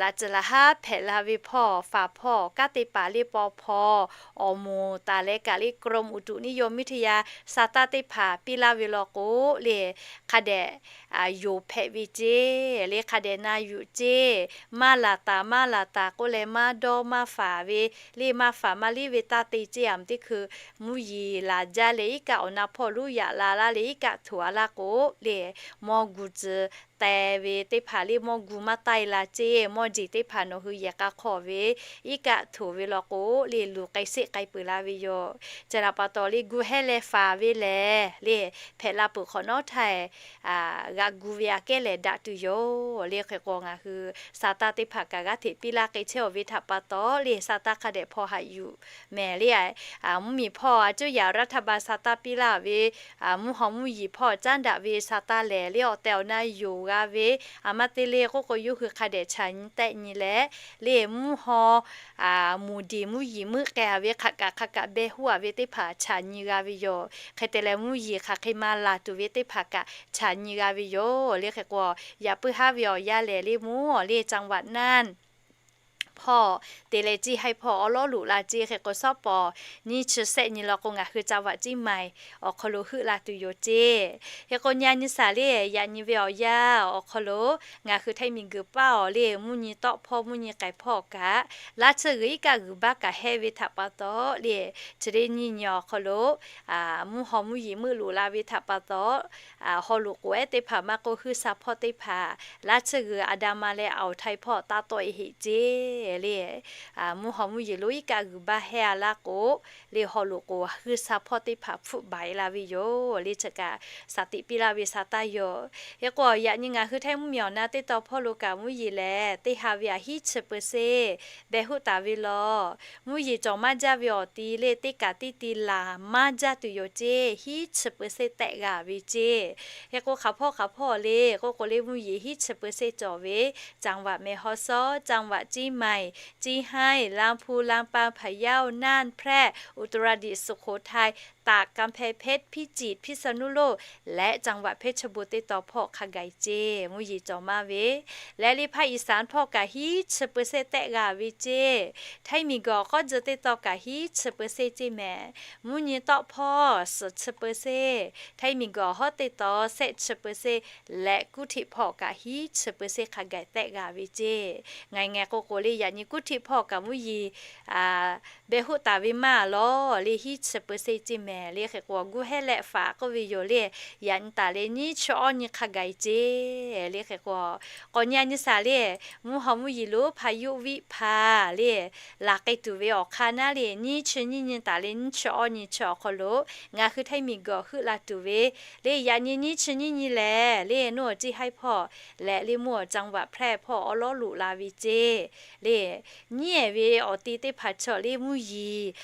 laꞈ tcuhˍ laꞈ haˉ hpehꞈ la ve hpawˇ, faˍ hpawˇ kanˉ te paˍ le paw hpaw awˬ moˍ taˍ leh kaꞈ le กรมอุตุนิยมวิทยา sa taˇ teˇ hpaˍ piˇ laˇ ve law k'o le, hk'a dehꞈ yonˍ hpehꞈ ve ceˇ le. Hk'a dehꞈ na yuˬ ceˇ. Maˇ laˬ taˍ maˇ laˬ taˍ k'oˆ leh maˇ dawˇ maˇ faˍ ve le, maˇ faˍ maˇ liˇ ve taˇ te ceˇ. Aˬ mvuhˇ teˇ hkui mvuhˇ yeˬ laˬ jaˇ leh iˉ kaˆ awˬ na hpawˇ luˉ yaꞈ la laˇ le, iˉ kaˆ htoꞈ a laˇ k'o le, mawˇ gu tcuh teh ve teˇ hpaˍ le mawˇ gu maˇ taiˇ la ceˇ. Mawˇ jeˬ teˇ hpaˍ nawˬ hui yehˬ k'a hk'aw ve iˉ kaˆ htoꞈ ve law k'o le, luˬ k'ai seˆ k'ai peuˬ la ve yoˬ. Chi htaꞈ pa taw le gu hehˇ leh faˍ ve lehˬ le, hpehꞈ la peuˬ hk'awꞈ nawˉ htaˇ g'a gu ve aꞈ kehˉ lehˬ daꞈ tuˬ yoˬ le. Hk'e k'o, ngaˬ hui sa taˇ teˇ hpaˍ kaꞈ g'aˇ hteꞈ piˇ laˇ k'ai chehˇ-oˬ ve htaꞈ pa taw le, sa taˇ hk'a dehꞈ hpaw haꞈ yuˬ mehˍ le. Mvuhˇmiˬ hpawˇ a cuˇ yaꞈ รัฐบาล sa taˇ piˇ laˇ ve, mvuhˇ haw mvuhˇ yeˬ hpawˇ caˉ daꞈ ve sa taˇ lehˬ le, awˬ tehˬ awˬ na yonˍ g'a ve, aˬ ma te le k'oˆ k'o, yawˇ hui hk'a dehꞈ chaꞈ nyi tehˆ nyi leh le, mvuhˇ haw moˍ deˬ mvuhˇ yeˬ meuˆ k'ai-a ve hk'aˬ kaꞈ hk'aˬ kaꞈ beh huˉ-a ve teˇ hpaˍ chaꞈ nyi g'a ve yoˬ. Hk'e te leh, mvuhˇ yeˬ hk'aˬ hk'e ma laˬ tuˬ ve teˇ hpaˍ kaꞈ chaꞈ nyi g'a ve yoˬ le. Hk'e k'o, yaꞈ puiˉ haˉ ve awˬ yanˇ lehˬ le, mvuhˇ awˬ le จังหวัดน่าน hpawˇ te leh Ciˇ haiˇ hpawˇ awˉ lawˉ loꞈ la ceˇ. Hk'e k'o, shawˉ pawˍ nyiˇ chi sehˆ nyi law k'o, ngaˬ hui จังหวัดเชียงใหม่ awˬ hk'aw lo heuˆ la tuˬ yoˬ ceˇ. Hk'e k'o, nyi a nyi shaˍ le, yaꞈ nyi ve awˬ yanˇ awˬ hk'aw lo ngaˬ hui Htaiˇ miˬguiˬ paˇ awˬ le, mvuhˇ nyi tawˆ hpawˇ mvuhˇ nyi k'ai hpawˇ kaꞈ, laˇ tsuhˇ g'uiˬ iˉ kaˆ g'uiˬ baˆ kaꞈ hehˇ ve htaꞈ pa taw le, chi teˇ nyiˇ nyi awˬ hk'aw lo mvuhˇ haw mvuhˇ yeˬ meuˆ loꞈ la ve htaꞈ pa taw, haw loꞈ k'oˍ ehˉ teˇ hpaˍ maˇ k'oˆ, heuˆ sha hpawˇ teˇ hpaˍ laˇ tsuhˇ g'uiˬ a da ma leh awˬ htaiˇ hpawˇ taˇ tawˆ-e heˆ ceˇ le. Mvuhˇ haw mvuhˇ yeˬ lo iˉ kaˆ g'uiˬ baˆ hehˇ-a laˇ k'o le, haw loꞈ k'oˍ heuˆ sha hpawˇ teˇ hpaˍ hpfuhˆ baˬ-e la ve yoˬ le. Chi kaꞈ shaˍ tiꞈ piˇ laˇ ve sa taˇ yoˬ. Hk'e k'o, yaꞈ nyi ngaˬ hui Htaiˇ mvuhˇmiˬ awˬ na teˇ taw hpawˇ lo kaꞈ mvuhˇ yeˬ lehˬ, teˇ ha ve aꞈ hiˉ chi เปอร์เซ็นต์ beh huˆ taˍ ve law. Mvuhˇ yeˬ cawˬ maˇ jaˇ ve awˬ ti le, teˇ kaꞈ teˇ ti laˬ maˇ jaˇ tuˬ yoˬ ceˇ, hiˉ chi เปอร์เซ็นต์ tehˆ g'a ve ceˇ. Hk'e k'o, hk'aˬ hpawˇ hk'aˬ hpawˇ le k'oˆ k'o le, mvuhˇ yeˬ hiˉ chi เปอร์เซ็นต์ cawˬ ve จังหวัดแม่ฮ่องสอน จังหวัดเชียงใหม่ Ciˇ haiˇ ลำพูน ลำปาง พะเยา น่าน แพร่ อุตรดิตถ์ สุโขทัย ตาก กำแพงเพชร พิจิตร พิษณุโลก และจังหวัดเพชรบูรณ์ teˇ taw hpawˇ hk'a gaˬ-e ceˇ, mvuhˇ yeˬ cawˬ maˇ ve. Leh le ภาคอีสาน hpawˇ kaꞈ hiˉ chi เปอร์เซ็นต์ tehˆ g'a ve ceˇ. Htaiˇ miˬguiˬ awˬ k'awˉ tcuh teˇ taw kaꞈ hiˉ chi เปอร์เซ็นต์ ceˇ mehˍ. Mvuhˇ nyi tawˆ hpawˇ suhˍ chi เปอร์เซ็นต์, Htaiˇ miˬguiˬ awˬ hawˉ teˇ taw shehˆ chi เปอร์เซ็นต์ leh kuˇ htiꞈ hpawˇ kaꞈ hiˉ chi เปอร์เซ็นต์ hk'a gaˬ tehˆ g'a ve ceˇ. Ngaˬ ngaˬ k'o k'o le, yaꞈ nyi kuˇ htiꞈ hpawˇ kaꞈ mvuhˇ yeˬ beh huˆ taˍ ve maˇ law le, hiˉ chi เปอร์เซ็นต์ ceˇ mehˍ le. Hk'e k'o, gu hehˇ leh faˍ k'oˆ ve yoˬ le, yaꞈ nyi taˍ leh nyiˇ chi awˇ nyi hk'a gaˬ-e ceˇ le. Hk'e k'o, k'awꞈ nyi a nyi shaˍ le, mvuhˇ haw mvuhˇ yeˬ lo พายุวิภา le, laˬ k'ai tuˬ ve awˬ hk'aˇ naˉ le, nyiˇ chi nyiˇ nyi taˍ leh nyiˇ chi awˇ nyi chi awˬ hk'aw lo ngaˬ hui Htaiˇ miˬguiˬ heuˆ la tuˬ ve le, yaꞈ nyi nyiˇ chi nyiˇ nyi lehˬ le, nuˇ awˬ Ciˇ haiˇ hpawˇ leh le mvuhˇ awˬ จังหวัดแพร่ hpawˇ awˉ lawˉ loꞈ la ve ceˇ le. Nyiˉ ehˍ ve awˬ ti teˇ hpaˍ chaw le mvuhˇ yeˬ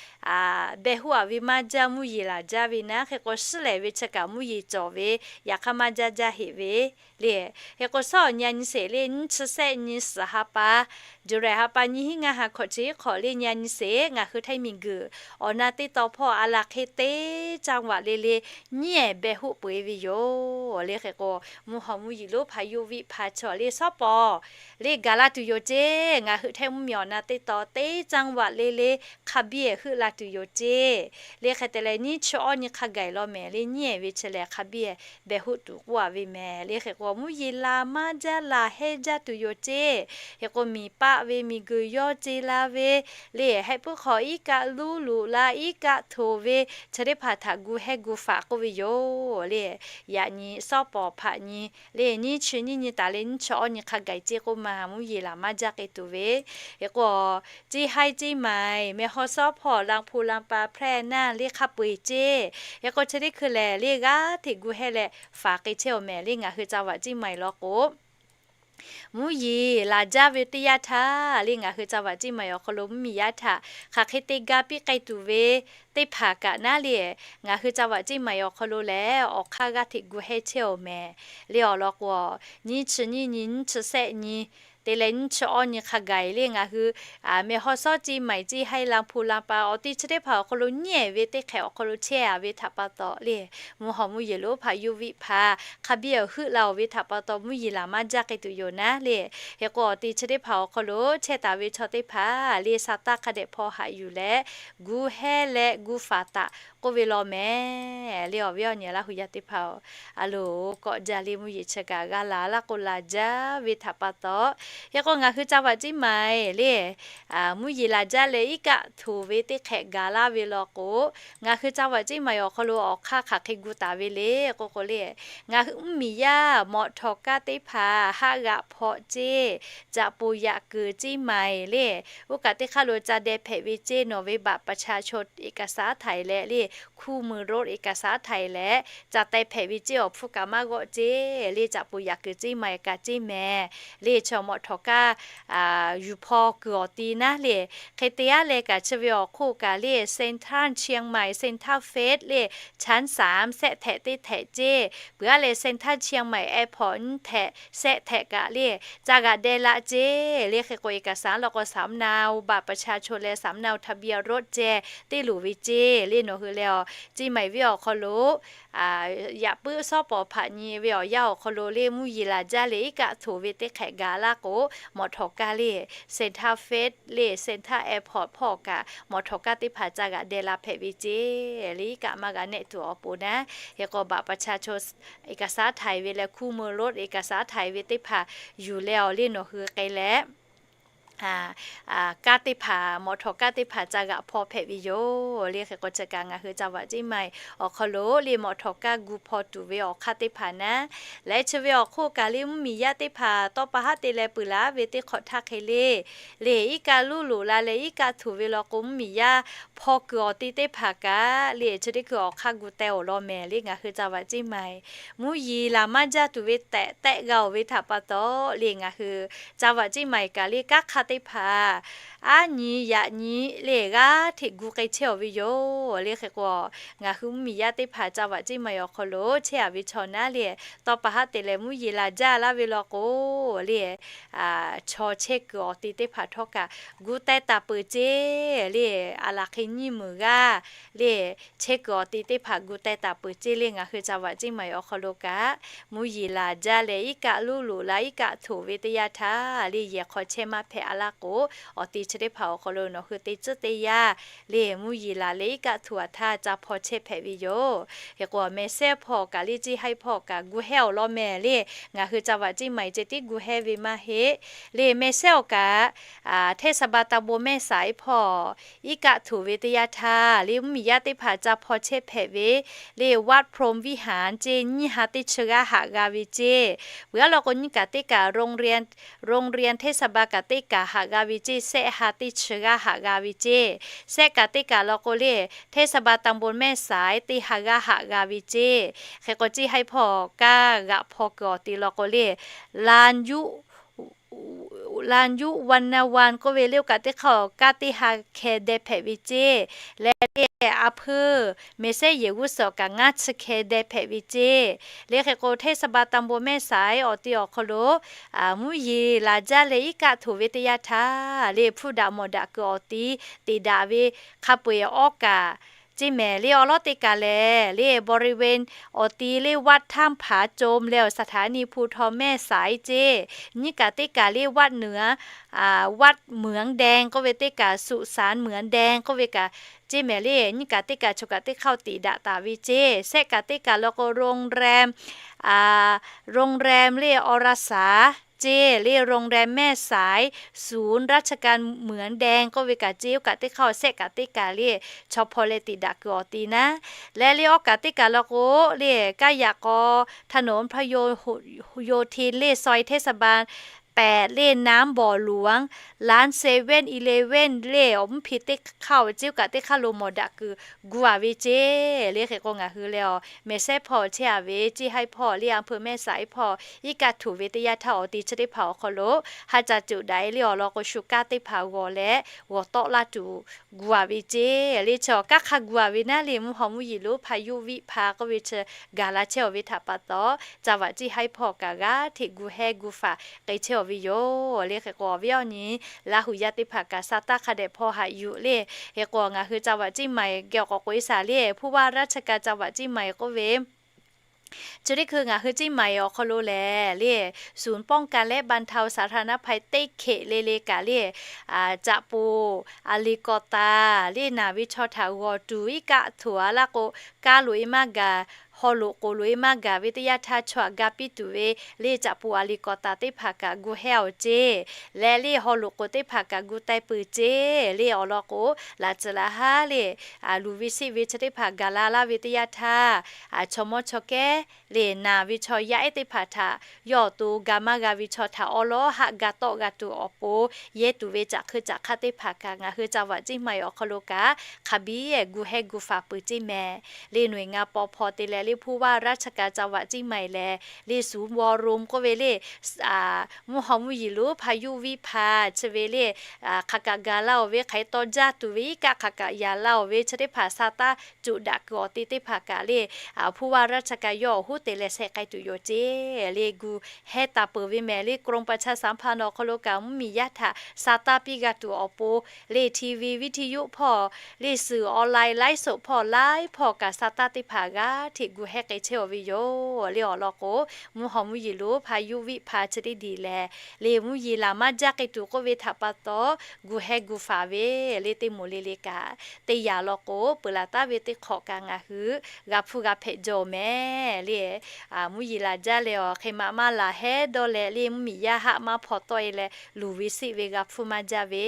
beh huˆ-a ve maˇ jaˇ, mvuhˇ yeˬ laˬ jaˇ ve naˉ. Hk'e k'o, suhˉ lehˍ ve chi kaꞈ mvuhˇ yeˬ cawˬ ve, yaꞈ hk'aˇ maˇ jaˇ jaˇ heˆ ve le. Hk'e k'o, shawˉ awˬ nyi a nyi sheˍ le, nyiˇ chi sehˆ nyi suhˍ ha pa, July ha pa nyiˇ hinˉ ngaˇ ha hkawꞈ chi hk'awꞈ le nyi a nyi sheˍ, ngaˬ hui Htaiˇ miˬguiˬ awˬ na teˇ taw hpawˇ a laˬ hk'e teˇ จังหวัด le le nyiˉ ehˍ beh huˆ peuˬ-e ve yoˬ le. Hk'e k'o, mvuhˇ haw mvuhˇ yeˬ lo พายุวิภา chaw le shawˉ pawˍ le gaˬ la tuˬ yoˬ ceˇ. Ngaˬ hui Htaiˇ mvuhˇmiˬ awˬ na teˇ taw teˇ จังหวัด le le hk'a biˇ ehˍ heuˆ la tuˬ yoˬ ceˇ. Le hk'e te leh nyiˇ chi awˇ nyi hk'a gaˬ-e law mehˍ le, nyiˉ ehˍ ve chi lehˬ hk'a biˇ ehˍ beh huˆ tuˬ k'oˆ-a ve mehˍ le. Hk'e k'o, mvuhˇ yeˬ laˬ maˇ jaˇ laˬ hehˇ jaˇ tuˬ yoˬ ceˇ. Hk'e k'o, miˬ paˆ ve miˬguiˬ yawˇ ce la ve le, heh puiˉ hk'aw iˉ kaˆ luˉ loꞈ la iˉ kaˆ htoꞈ ve chi teˇ hpaˍ htaꞈ gu hehˇ gu faˍ k'oˆ ve yoˬ le. Yaꞈ nyi shawˉ pawˍ hpaꞈ nyi le, nyiˇ chi nyiˇ nyi taˍ leh nyiˇ chi awˇ nyi hk'a gaˬ-e ceˇ k'oˆ ma, mvuhˇ yeˬ laˬ maˇ jaˇ k'ai tuˬ ve. Hk'e k'o, Ciˇ haiˇ Ciˇ maiˍ, Meh haw shawˉ hpawˇ, Laˇ hpu Laˇ pa, Hpehˇ naˇ le hk'a peu-eˬ ceˇ. Hk'e k'o, chi teˇ hkui lehˬ le g'aˇ hteꞈ gu hehˇ leh faˍ k'ai chehˇ-oˬ mehˍ le, ngaˬ hui จังหวัดเชียงใหม่ law k'o Mvuhˇ yeˬ laˬ jaˇ ve teˇ yanˇ htaˇ le, ngaˬ hui จังหวัดเชียงใหม่ awˬ hk'aw lo mvuhˇ miˬ yaˇ htaꞈ hk'aˬ hk'e te ga piˇ k'ai tuˬ ve teˇ hpaˍ kaꞈ naˉ le, ngaˬ hui จังหวัดเชียงใหม่ awˬ hk'aw lo lehˬ awˬ hk'aˇ g'aˇ hteꞈ gu hehˇ chehˇ-oˬ mehˍ le. Awˬ lawn k'o, nyiˇ chi nyiˇ nyi, nyiˇ chi shehˆ nyi, te leh nyiˇ chi awˇ nyi hk'a gaˬ le, ngaˬ hui แม่ฮ่องสอน เชียงใหม่ Ceˇ haiˇ Laˇ hpu Laˇ pa awˬ te chi teˇ hpaˍ awˬ hk'aw lo nyiˉ ehˍ ve teˇ hk'ehꞈ awˬ hk'aw lo chehˇ-a ve htaꞈ pa taw le, mvuhˇ hawˬ mvuhˇ yeˬ lonˉ hpaꞈ yuˇ viˆ hpaˍ hk'a biˇ awˬ heuˆ la-oˬ ve htaꞈ pa taw mvuhˇ yeˬ laˬ maˇ jaˇ k'ai tuˬ yoˬ naˉ le. Hk'e k'o, awˬ te chi teˇ hpaˍ awˬ hk'aw lo chehˇ taˍ ve chaw teˇ hpaˍ le, sa taˇ hk'a dehꞈ hpaw haꞈ yuˬ leh, gu hehˇ leh gu faˍ taˍ k'oˆ ve law mehˍ le. Awˬ viˉ awˬ nyi Laˇ hu yaˇ teˇ hpaˍ-oˬ, a loˍ kawꞈ jaˇ le, mvuhˇ yeˬ chi kaꞈ g'a laˬ laˇ k'o laˬ jaˇ ve htaꞈ pa taw, hk'e k'o ngaˬ hui จังหวัดเชียงใหม่ le, mvuhˇ yeˬ laˬ jaˇ leh iˉ kaˆ htoꞈ ve teˇ hk'ehꞈ gaˬ laˇ ve law k'o, ngaˬ hui จังหวัดเชียงใหม่ awˬ hk'aw lo awˬ hk'aˇ hk'aˬ hk'e gu taˍ ve le k'oˆ k'o le, ngaˬ hui mvuhˇ miˬ yaˇ mawꞈ htawˍ kaˇ teˇ hpaˍ haˆ g'aꞈ hpaw ceˇ, caꞈ poˍ yaꞈ kuiˬ เชียงใหม่ le, oˇ kaꞈ teˇ hk'aˇ lo ca deh hpehꞈ ve ceˇ, nawˬ ve บัตรประชาชน เอกสาร htaiˍ leh le, คู่มือรถ เอกสาร htaiˍ leh ca teh hpehꞈ ve ceˇ, awˬ hpfuhˇ kaꞈ maˇ g'awˆ ceˇ le, caꞈ poˍ yaꞈ kuiˬ เชียงใหม่ kaꞈ ceˇ mehˍ le. Chi mawꞈ htawˍ kaˇ yuˬ hpaw kuiˬ awˬ ti naˉ le, hk'e te aˉ leh kaꞈ chi ve awˬ hk'oˆ kaꞈ le, Central เชียงใหม่ Central Phase le, ชั้นสาม sehˆ htehꞈ teˇ htehꞈ ceˇ, peuˬ aˉ leh Central เชียงใหม่ Airport nyiˇ htehꞈ sehˆ htehꞈ kaꞈ le, ca g'aꞈ deh laˇ ceˇ le. Hk'e k'o เอกสาร law k'o สำเนาบัตรประชาชน leh สำเนาทะเบียนรถ ceh teˇ loˍ ve ceˇ le. Nawˬ hui leh awˬ เชียงใหม่ venˇ awˬ hk'aw lo yaꞈ puiˉ shawˉ pawˍ hpaꞈ nyi ve awˬ yanˇ awˬ hk'aw lo le, mvuhˇ yeˬ laˬ jaˇ leh iˉ kaˆ htoꞈ ve teˇ hk'ehꞈ gaˬ laˇ k'o, mawꞈ htawˍ kaˇ le, Central Phase le, Central Airport hpawˇ kaꞈ mawꞈ htawˍ kaˇ teˇ hpaˍ ca g'aꞈ deh la hpehꞈ ve ceˇ le, iˉ kaˆ maˇ g'a nehˆ tuˬ awˬ pon naˉ. Hk'e k'o บัตรประชาชน เอกสาร htaiˍ ve leh คู่มือรถ เอกสาร htaiˍ ve teˇ hpaˍ yuˬ leh awˬ le nawˬ hui k'ai leh kaˇ teˇ hpaˍ, mawꞈ htawˍ kaˇ teˇ hpaˍ ca g'aꞈ hpaw hpehꞈ ve yoˬ le. Hk'e k'o chi kaꞈ ngaˬ hui จังหวัดเชียงใหม่ awˬ hk'aw lo le mawꞈ htawˍ kaˇ gu hpaw tuˬ ve awˬ hk'aˇ teˇ hpaˍ naˉ. Leh chi ve awˬ hk'oˆ kaꞈ le mvuhˇ miˬ yaˇ teˇ hpaˍ tawˇ pa haˉ te leh peuˬ laˬ ve teˇ hk'awꞈ htaˇ hk'e le, le iˉ kaˆ luˇ loꞈ la leh iˉ kaˆ htoꞈ ve law k'o, mvuhˇ miˬ yaˇ hpaw kuiˬ awˬ ti teˇ hpaˍ kaꞈ le chi teˇ hkui awˬ hk'aˇ gu teh-oˬ law mehˍ le. Ngaˬ hui จังหวัดเชียงใหม่ mvuhˇ yeˬ laˬ maˇ jaˇ tuˬ ve tehꞈ tehˆ g'a-oˬ ve htaꞈ pa taw le, ngaˬ hui จังหวัดเชียงใหม่ kaꞈ le kanˉ hk'aˇ teˇ hpaˍ aˉ nyi yaꞈ nyi le g'aˇ hteꞈ gu k'ai chehˇ-oˬ ve yoˬ le. Hk'e k'o, ngaˬ hui mvuhˇ miˬ yaˇ teˇ hpaˍ จังหวัดเชียงใหม่ awˬ hk'aw lo chehˇ-a ve chaw naˉ le, tawˇ pa haˉ te leh mvuhˇ yeˬ laˬ jaˇ laˇ ve law k'o le, chaw chehˇ kuiˬ awˬ ti teˇ hpaˍ htawˇ kaꞈ gu teh taˍ peuˬ ceˇ le. A laˬ hk'e nyiˇ meunˍ g'aˇ le, chehˇ kuiˬ awˬ ti teˇ hpaˍ gu teh taˍ peuˬ ceˇ le. Ngaˬ hui จังหวัดเชียงใหม่ awˬ hk'aw lo kaꞈ mvuhˇ yeˬ laˬ jaˇ leh iˉ kaˆ luˇ loꞈ la iˉ kaˆ htoꞈ ve teˇ yanˇ htaˇ le, yehˬ hk'aw chehˇ maˇ hpehꞈ-a laˇ k'o, awˬ ti chi teˇ hpaˍ awˬ hk'aw lo nawˬ hui te tcuhˉ teˇ yanˇ le, mvuhˇ yeˬ laˬ leh iˉ kaˆ htoꞈ-a htaˇ ca hpaw chehˇ hpehꞈ ve yoˬ. Hk'e k'o, mehˬ sehˉ hpawˇ kaꞈ le ceˇ haiˇ hpawˇ kaꞈ gu hehˇ-oˬ law mehˍ le. Ngaˬ hui จังหวัดเชียงใหม่ ceh tiˉ gu hehˇ ve maˇ heˆ le. Mehˬ sehˉ awˬ kaꞈ เทศบาลตำบลแม่สาย hpawˇ iˉ kaˆ htoꞈ ve teˇ yanˇ htaˇ le, mvuhˇ miˬ yaˇ teˇ hpaˍ ca hpaw chehˇ hpehꞈ ve le, วัดพรหมวิหาร ceˇ nyiˇ ha teˇ chi g'aˇ haꞈ g'a ve ceˇ. Peuˬ aˉ law k'o, nyiˇ kaꞈ teˇ kaꞈ โรงเรียน โรงเรียนเทศบาล kaꞈ teˇ kaꞈ haꞈ g'a ve ceˇ, sehˆ ha teˇ chi g'aˇ haꞈ g'a ve ceˇ. Sehˆ kaꞈ teˇ kaꞈ law k'o le, เทศบาลตำบลแม่สาย teˇ ha g'aˇ haꞈ g'a ve ceˇ. Hk'e k'o, ceˇ haiˇ hpawˇ kaˇ g'aꞈ hpaw kuiˬ awˬ ti law k'o le, ลานยุวัฒนวัน k'oˆ ve le, oˇ kaꞈ teˇ hk'aˇ kaˇ teˇ ha hkeh deh hpehꞈ ve ceˇ. Leh le, a hpuˇ mehˬ sehˉ yehˬ g'uˇ suhˍ awˬ kaꞈ ngaˇ chi hkeh deh hpehꞈ ve ceˇ. Le hk'e k'o, เทศบาลตำบลแม่สาย awˬ ti awˬ hk'aw lo mvuhˇ yeˬ laˬ jaˇ leh iˉ kaˆ htoꞈ ve teˇ yanˇ htaˇ le, hpuˇ daꞈ mawˬ daꞈ kuiˬ awˬ ti teꞈ daꞈ ve hk'a peu-eˬ awˉ kaꞈ ceˇ mehˍ le. Awˬ lawn teˇ kaꞈ lehˬ le, บริเวณ awˬ ti le วัดถ้ำผาโจม leh awˬ สถานีภูธรแม่สาย ceˇ. Nyiˇ kaꞈ teˇ kaꞈ le, วัดเหนือ วัดเหมืองแดง k'oˆ ve teˇ kaꞈ สุสานเหมืองแดง k'oˆ ve kaꞈ ceˇ mehˍ le. Nyiˇ kaꞈ teˇ kaꞈ chaw kaꞈ teˇ hk'aˇ teꞈ daꞈ taˍ ve ceˇ. Sehˆ kaꞈ teˇ kaꞈ law k'o, โรงแรม โรงแรม le อรสา ceˇ le, โรงแรมแม่สาย ศูนย์ราชการเหมืองแดง k'oˆ ve kaꞈ ceˇ. Oˇ kaꞈ teˇ hk'aˇ sehˆ kaꞈ teˇ kaꞈ le, chaw hpaw leh teꞈ daꞈ kuiˬ awˬ ti naˉ. Leh le awˉ kaꞈ teˇ kaꞈ law k'o le, kaˇ yaꞈ k'aw ถนนพหลโยธิน le ซอยเทศบาล แปด le น้ำบ่อหลวง ร้านเซเว่นอีเลฟเว่น le awˬ mvuhˇ hpe teˇ hk'aˇ awˬ ceˇ kaꞈ teˇ hk'aˇ lo mawˬ daꞈ kuiˬ gu a ve ceˇ le. Hk'e k'o ngaˬ hui leh awˬ mehˬ shehˉ hpawˇ chehˇ a ve ceˇ haiˉ hpawˇ le อำเภอแม่สาย hpawˇ iˉ kaˆ htoꞈ ve teˇ yanˇ htaˇ awˬ te chi teˇ hpaˍ awˬ hk'aw lo ha ca coˬ daꞈ e le awˬ lawn k'o shu kaˇ teˇ hpaˍ g'awˬ leh g'awˬ tawˆ laˇ tuˬ gu a ve ceˇ le. Chi awˬ kaˉ hk'a gu a ve naˉ le mvuhˇ haw mvuhˇ yeˬ lonˉ พายุวิภา k'oˆ ve chi gaˬ la chehˇ awˬ ve htaꞈ pa taw, ca vaꞈ ceˇ haiˉ hpawˇ kaꞈ g'aˇ hteꞈ gu hehˇ gu faˍ k'ai chehˇ awˬ ve yoˬ le. Hk'e k'o awˬ viˉ awˬ nyi Laˇ huˍ yaˇ teˇ hpaˍ kaꞈ sa taˇ hk'a dehꞈ hpaw haꞈ yuˬ le. Hk'e k'o ngaˬ hui ca vaꞈ ceˇ maiˬ geh awˬ k'awꞈ k'oꞈ e shaˍ le ผู้ว่าราชการจังหวัดเชียงใหม่ k'oˆ ve chi teˇ hkui ngaˬ hui ceˇ maiˬ awˬ hk'aw lo lehˬ le ศูนย์ป้องกันและบรรเทาสาธารณภัย teˇ hkeꞈ le le kaꞈ le caꞈ poˍ a liꞈ kawꞈ taˍ le naˬ ve chaw htaꞈ g'awˬ tuˬ iˉ kaˆ htoꞈ a laˇ k'o, kaˇ loꞈ e maˇ gaˬ, haw loꞈ k'oˍ loꞈ e maˇ gaˬ ve teˇ yanˇ htaˇ chaw htaꞈ ga piˇ tuˬ ve le caꞈ poˍ a liꞈ kawꞈ taˍ teˇ hpaˍ kaꞈ gu hehˇ awˬ ceˇ leh le haw loꞈ k'oˍ teˇ hpaˍ kaꞈ gu taiˍ peuˬ ceˇ le awˬ lawn k'o, laꞈ tcuhˍ laꞈ haˉ le luˬ ve siˆ ve chi teˇ hpaˍ gaˬ la laˇ ve teˇ yanˇ htaˇ, chaw mawˇ chaw kehˉ le naˬ ve chaw yaˇ ehˉ teˇ hpaˍ htaꞈ yawˇ awˬ to ga maˇ g'a ve chaw htaꞈ awˉ lawˉ haˆ ga tawˆ g'a tuˬ awˬ pon yehˇ tuˬ ve caꞈ hkui caꞈ hk'aˇ teˇ hpaˍ kaꞈ ngaˬ hui ca vaꞈ ceˇ maiˬ awˬ hk'aw lo kaꞈ hk'a biˇ gu hehˇ gu faˍ peuˬ ceˇ mehˍ le. หน่วยงาน ปภ te leh le ผู้ว่าราชการจังหวัดเชียงใหม่ leh le ศูนย์วอร์ม k'oˆ ve le mvuhˇ haw mvuhˇ yeˬ lonˉ พายุวิภา chi ve le hk'aˬ kaꞈ gaˬ la awˬ ve hk'aˬ hk'e taw jaˇ tuˬ ve iˉ kaˆ hk'aˬ kaꞈ yaꞈ la awˬ ve chi teˇ hpaˍ sa taˇ coˬ daꞈ kuiˬ awˬ te teˇ hpaˍ kaꞈ le ผู้ว่าราชการ yawˇ awˬ hoˉ te leh sheh k'ai tuˬ yoˬ ceˇ le gu hehˇ taˍ peuˬ ve mehˍ le. กรมประชาสัมพันธ์ awˬ hk'aw lo kaꞈ mvuhˇmiˬ yaˇ htaꞈ sa taˇ piˇ g'a tuˬ awˬ pon le ทีวีวิทยุ hpawˇ le สื่อออนไลน์ ไลฟ์สด hpawˇ laiˉ hpawˇ kaꞈ sa taˇ teˇ hpaˍ g'aˇ hteꞈ gu hehˇ k'ai chehˇ awˬ ve yoˬ le awˬ lawn k'o, mvuhˇ haw mvuhˇ yeˬ lonˉ พายุวิภา chi teˇ diˬ lehˬ le mvuhˇ yeˬ laˬ maˇ jaˇ k'ai tuˬ k'oˆ ve htaꞈ pa taw, gu hehˇ gu faˍ ve le teˇ moˍ le le kaꞈ teˇ yanˇ law k'o, peuˬ laˬ taˉ ve teˇ hk'awꞈ kaꞈ ngaˬ hui g'a hpuˇ g'a hpehꞈ jawˬ mehˍ le. Mvuhˇ yeˬ laˬ jaˇ leh awˬ hk'e ma maˇ laˬ hehˉ dawˇ leh le mvuhˇmiˬ yaˇ haˆ maˇ hpaw tawˆ e leh luˬ ve siˆ ve g'a hpuˇ maˇ jaˇ ve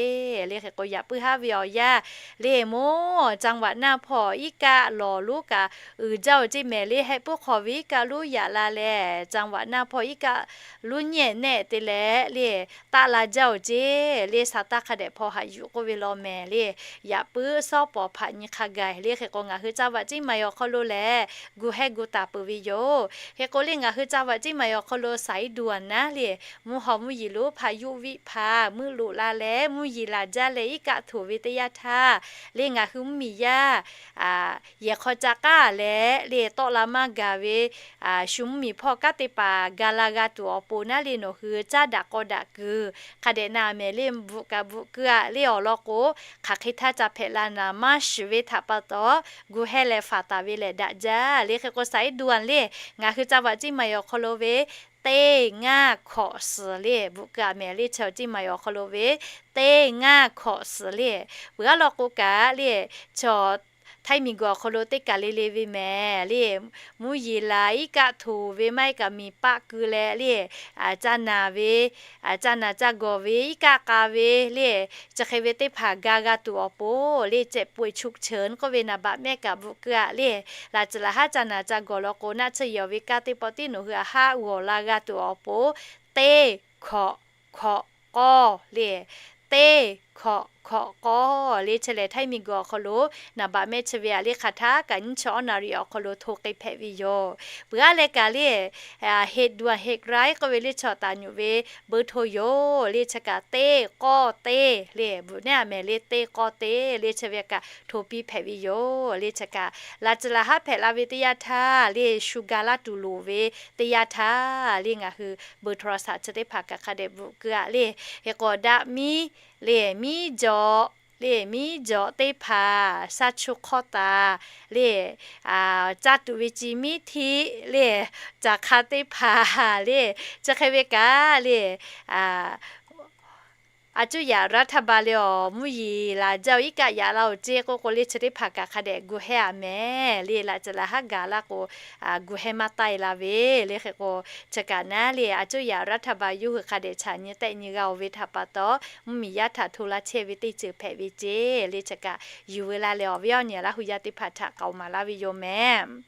le. Hk'e k'o yaꞈ puiˉ haˉ ve awˬ yanˇ le mawˇ จังหวัดน่าน hpawˇ iˉ kaˆ lawˬ lonˉ kaꞈ uiˍ jaˇ awˬ ceˇ mehˍ le. Heh puiˉ hk'aw ve iˉ kaˆ lonˉ yaꞈ la leh จังหวัดน่าน hpawˇ iˉ kaˆ lonˉ nyiˇ ehˍ nehˆ te leh le taˆ la jaˇ awˬ ceˇ le sa taˇ hk'a dehꞈ hpaw haꞈ yuˬ k'oˆ ve law mehˍ le. Yaꞈ puiˉ sawˉ pawˍ hpaꞈ nyi hk'a gaˬ le. Hk'e k'o ngaˬ hui ca vaꞈ ceˇ maiˬ awˬ hk'aw lo lehˬ gu hehˇ gu taˍ peuˬ ve yoˬ. Hk'e k'o le ngaˬ hui ca vaꞈ ceˇ maiˬ awˬ hk'aw lo สายด่วน naˉ le mvuhˇ haw mvuhˇ yeˬ lonˉ พายุวิภา meuˆ loꞈ la leh mvuhˇ yeˬ laˬ jaˇ leh iˉ kaˆ htoꞈ ve teˇ yanˇ htaˇ le ngaˬ hui mvuhˇmiˬ yaˇ yehˬ hk'aw ca k'aˉ leh le tawˆ la maˇ gaˬ ve shu mvuhˇmiˬ hpawˇ kanˉ te paˍ ga la g'a tuˬ awˬ pon naˉ le nawˬ hui caˉ daꞈ k'aw daꞈ kuiˬ hk'a dehꞈ na mehˍ le. Bvuhꞈ kaꞈ bvuhꞈ keu a le awˬ lawn k'o, hk'aˬ hk'e htaˇ ca hpehꞈ la naˍ maˇ shiˍ ve htaꞈ pa taw, gu hehˇ leh faˍ taˍ ve lehˬ daꞈ jaˇ le. Hk'e k'o สายด่วน le ngaˬ hui ca vaꞈ ceˇ maiˬ awˬ hk'aw lo ve teˇ ngaˇ hkawꞈ suhˍ le bvuhꞈ keu a mehˍ le. Chi awˬ ceˇ maiˬ awˬ hk'aw lo ve teˇ ngaˇ hkawꞈ suhˍ le peuˬ aˉ law k'o kaꞈ le, chi htaiˇ miˬ guiˬ awˬ hk'aw lo teˇ kaˬ le le ve mehˍ le. Mvuhˇ yeˬ laˬ iˉ kaˆ htoꞈ ve maˇ heˆ kaꞈ miˬ paˆ keu leh le, ca naˬ ve, ca naˬ ca gawˬ ve iˉ kaˆ k'a ve le, chi hk'e ve teˇ hpaˍ ga g'a tuˬ awˬ pon le เจ็บป่วยฉุกเฉิน k'oˆ ve naˍ baꞈ mehˆ kaꞈ bvuhꞈ keu a le. Laꞈ tcuhˍ laꞈ haˉ ca naˬ ca gawˬ law k'o, naˆ tsuhˇ yehˬ ve kanˉ teˇ pawˆ tiˉ nawˬ hui a haˆ g'awˬ la g'a tuˬ awˬ pon teˇ hkawꞈ hkawꞈ k'awˇ le, teˇ hkawꞈ hkawꞈ k'awˇ le. Chi lehˬ htaiˇ miˬ guiˬ awˬ hk'aw lo naˍ baꞈ mehˆ chi ve a le hk'aˬ htaˇ kaꞈ nyiˇ chi awˉ naˍ riˍ awˬ hk'aw lo hto k'ai hpehꞈ ve yoˬ. Peuˬ aˉ leh kaꞈ le เหตุด่วนเหตุร้าย k'oˆ ve le chaw taˍ nyuꞈ ve เบอร์โทร yoˬ le. Chi kaꞈ teˇ k'awˇ teˇ le bvuhꞈ neˉ a mehˍ le. Teˇ k'awˇ teˇ le chi ve kaꞈ hto piˇ hpehꞈ ve yoˬ le. Chi kaꞈ laꞈ tcuhˍ laꞈ haˉ hpehꞈ la ve teˇ yanˇ htaˇ le shu ga laˇ tuˬ loˍ ve teˇ yanˇ htaˇ le ngaˬ hui เบอร์โทรศัพท์ chi teˇ hpaˍ kaꞈ hk'a dehꞈ bvuhꞈ keu a le. Hk'e k'o daꞈ miˉ le miˉ jawꞈ le miˉ jawꞈ teˇ hpaˍ shaˉ chu hk'awˇ taˍ le, caˇ tuˬ ve ci miˉ htiˆ le, caˬ hk'a teˇ hpaˍ le, chi hk'e ve kaꞈ le a cuˇ yaꞈ รัฐบาล le awˬ mvuhˇ yeˬ laˬ jaˇ oˬ iˉ kaˆ yaꞈ la oˬ ceˇ k'oˆ k'o le chi teˇ hpaˍ kaꞈ hk'a dehꞈ gu hehˇ a mehˍ le. Laꞈ tcuhˍ laꞈ haˉ gaˬ laˇ k'o gu hehˇ maˇ taˇ e la ve le. Hk'e k'o chi kaꞈ naˉ le a cuˇ yaꞈ รัฐบาล yawˇ hui hk'a dehꞈ chaꞈ nyi tehˆ nyi g'a oˬ ve htaꞈ pa taw, mvuhˇmiˬ yaˇ htaꞈ hto laˇ chehˇ ve teˇ ceuˬ hpehꞈ ve ceˇ le. Chi kaꞈ yuˬ veu la leh awˬ viˉ awˬ nyi Laˇ huˍ yaˇ teˇ hpaˍ htaꞈ k'aoˍ maˍ laˇ ve yoˬ mehˍ.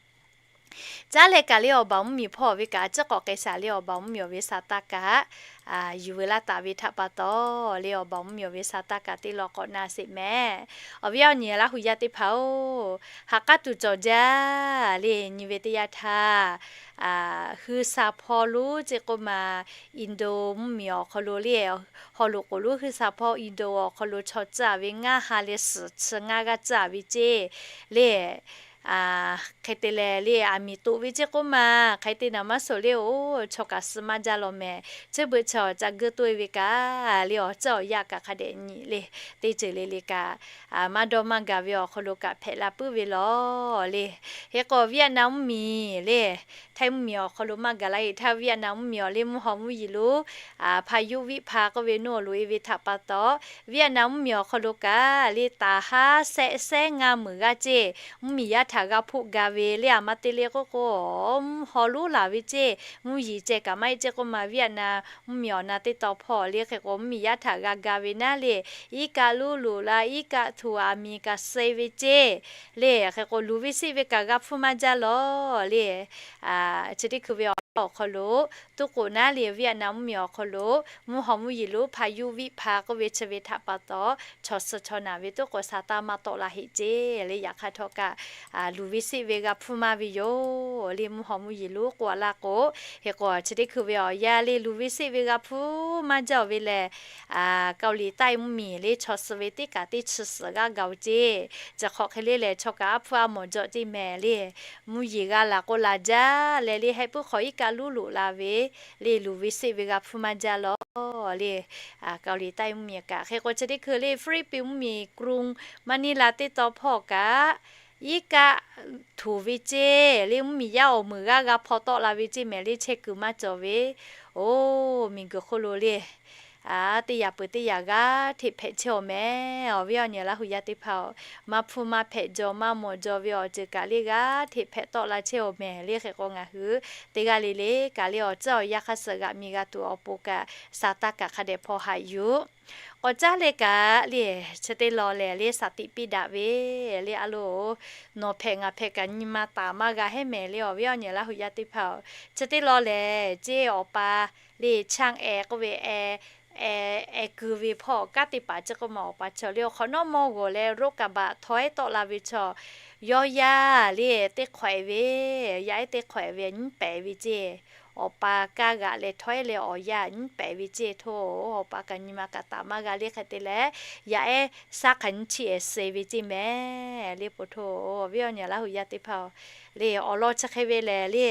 Caˉ leh kaꞈ le awˬ baˬ mvuhˇmiˬ hpawˇ ve kaꞈ a ciˉ k'awꞈ k'ai shaˍ le awˬ baˬ mvuhˇmiˬ awˬ ve sa taˇ kaꞈ yuˬ ve laˇ taˍ ve htaꞈ pa taw, le awˬ baˬ mvuhˇmiˬ awˬ ve sa taˇ kaꞈ teˇ law k'awꞈ na sheˍ mehˍ. Awˬ viˉ awˬ nyi Laˇ hu yaˇ teˇ hpaˍ-oˬ, ha k'aˉ tuˬ cawˬ jaˇ le nyi ve teˇ yanˇ htaˇ, hui sha hpawˇ lonˉ ceˇ k'oˆ ma, Indo mvuhˇmiˬ awˬ hk'aw lo le, haw loꞈ k'oˍ lonˉ hui sha hpawˇ Indo awˬ hk'aw lo chaw tcuhˉ ve ngaˇ ha leh suhˍ chi ngaˇ g'aˇ tcuhˉ ve ceˇ le. Hk'e te leh le aˬ miˍ toꞈ ve ceˇ k'oˆ ma, hk'e te naˍ maˇ suhˍ le-oˬ, chaw kaꞈ suh maˇ jaˇ law mehˍ. Chi beuꞈ chi awˬ ca geuˇ toˆ-e ve kaꞈ le awˬ tcuhˉ awˬ yaˇ kaꞈ hk'a dehꞈ nyi le, teˇ ceuˬ le le kaꞈ maˇ dawˇ maˇ gaˬ ve awˬ hk'aw lo kaꞈ hpehꞈ la puiˉ ve lawˬ le. Hk'e k'o Vietnam mvuhˇmiˬ le, Htaiˇ mvuhˇmiˬ awˬ hk'aw lo maˇ gaˬ la-e, Htaiˇ Vietnam mvuhˇmiˬ awˬ le mvuhˇ haw mvuhˇ yeˬ lonˉ hpa yuˇ viˆ hpa k'oˆ ve nuˇ awˬ loꞈ-e ve htaꞈ pa taw, Vietnam mvuhˇmiˬ awˬ hk'aw lo kaꞈ le taˍ haˉ shehˆ sehˉ ngaˇ meunˍ g'aˇ ceˇ mvuhˇmiˬ yaˇ htaꞈ g'a hpoˆ ga ve le. Aˬ ma te le k'oˆ k'o, mvuhˇ haw lonˉ laˬ ve ceˇ mvuhˇ yeˬ ceh kaꞈ maˇ heˆ ceˇ k'oˆ ma, Vietnam mvuhˇmiˬ awˬ na teˇ taw hpawˇ le hk'e k'o mvuhˇmiˬ yaˇ htaꞈ g'a ga ve naˉ le, iˉ kaˆ lonˉ loꞈ la, iˉ kaˆ htuꞈ aˬ miˍ kaꞈ suh-e ve ceˇ le. Hk'e k'o luˬ ve seˆ ve kaꞈ g'a hpfuhˇ maˇ jaˇ lawˬ le. Chi teˇ hkui ve awˬ hk'aw lo tuˉ k'oˍ naˉ le Vietnam mvuhˇmiˬ awˬ hk'aw lo mvuhˇ haw mvuhˇ yeˬ lonˉ hpa yuˇ viˆ hpa k'oˆ ve chi ve htaꞈ pa taw, chaw suh chaw naˬ ve tuˉ k'oˍ sa taˇ maˇ tawˆ la heˆ ceˇ le. Yaꞈ hk'aˇ htawˇ kaꞈ luˬ ve seˆ ve g'a hpfuhˇ maˇ ve yoˬ le. Mvuhˇ haw mvuhˇ yeˬ lonˉ k'oˆ a laˇ k'o, hk'e k'o chi teˇ hkui ve awˬ yanˇ le luˬ ve seˆ ve g'a hpuˇ maˇ jaˇ-oˬ ve lehˬ, Kaoˍliˍtaˆ mvuhˇmiˬ le chaw suh ve teˇ kaꞈ teˇ chi suhˍ g'aˇ gaˬ-oˬ ceˇ. Chi hk'awꞈ hk'e le lehˬ, chaw kaꞈ aˉ hpfuhˇ aˉ mawˬ jaw ceˇ mehˍ le. Mvuhˇ yeˬ g'a laˬ k'o laˬ jaˇ leh le, hehˆ puiˉ hk'aw iˉ kaˆ lonˉ loꞈ la ve le, luˬ ve seˆ ve g'a hpuˇ maˇ jaˇ lawˬ le. Kaoˍliˍtaˆ mvuhˇmiˬ kaꞈ hk'e k'o chi teˇ hkui le Philippines mvuhˇmiˬ กรุงมะนิลา teˇ taw hpawˇ kaꞈ iˉ kaˆ htuꞈ ve ceˇ le, mvuhˇmiˬ yaˇ awˬ meunˍ g'aˇ g'a hpaw tawˆ la ve ceˇ mehˍ le, chehˇ kuiˬ maˇ cawˬ ve. Oˬ, miˬguiˬ hk'oˆ lo le teˇ yaꞈ peuˬ teˇ yaꞈ g'aˇ hteꞈ hpehꞈ chehˇ-oˬ mehˍ. Awˬ viˉ awˬ nyi Laˇ hu yaˇ teˇ hpaˍ-oˬ, maˇ hpfuhˇ maˇ hpehꞈ jaw maˇ mawˬ jaw ve awˬ ceuˬ kaꞈ le g'aˇ hteꞈ hpehꞈ tawˆ la chehˇ-oˬ mehˍ le. Hk'e k'o ngaˬ hui teˇ g'aˇ le le kaꞈ le awˬ tcuhˉ awˬ yanˇ hk'aˇ suh g'aꞈ mi g'a tuˬ awˬ pon kaꞈ sa taˇ kaꞈ hk'a dehꞈ hpaw haꞈ yuˬ. K'awꞈ caˉ leh kaꞈ le chi teˇ law lehˬ le สติ piˇ daꞈ ve le a loˬ, nawˬ hpehꞈ ngaˬ hpehꞈ kaꞈ nyi ma taˍ maˇ g'a heˉ mehˍ le. Awˬ viˉ awˬ nyi Laˇ hu yaˇ teˇ hpaˍ-oˬ, chi teˇ law lehˬ ceˇ awˬ pa le ช่างแอร์ k'oˆ ve, air kuiˬ ve hpawˇ kanˉ teˇ hpaˍ ceˇ k'oˆ ma, awˬ pa chaw le awˬ hk'awꞈ nawˉ mawˇ g'awˬ leh รถกระบะ htawˇ ehˉ tawˆ la ve chaw, yawˇ yaˇ le teˇ hk'awꞈ-e ve, yaˇ ehˉ teˇ hk'awꞈ-e ve nyiˉ pehˍ ve ceˇ. Awˬ pa kaˇ g'aꞈ leh htawˇ ehˉ leh awˬ yaˇ nyiˉ pehˍ ve ceˇ htoˇ, awˬ pa kaꞈ nyi ma kaꞈ taˍ maˇ g'a le. Hk'e te leh yaˇ ehˉ shaˉ hk'aˬ nyiˇ chi-ehˍ suh ve ceˇ mehˍ le po htoˇ. Awˬ viˉ awˬ nyi Laˇ hu yaˇ teˇ hpaˍ-oˬ, le awˬ lawn chi hk'e ve lehˬ le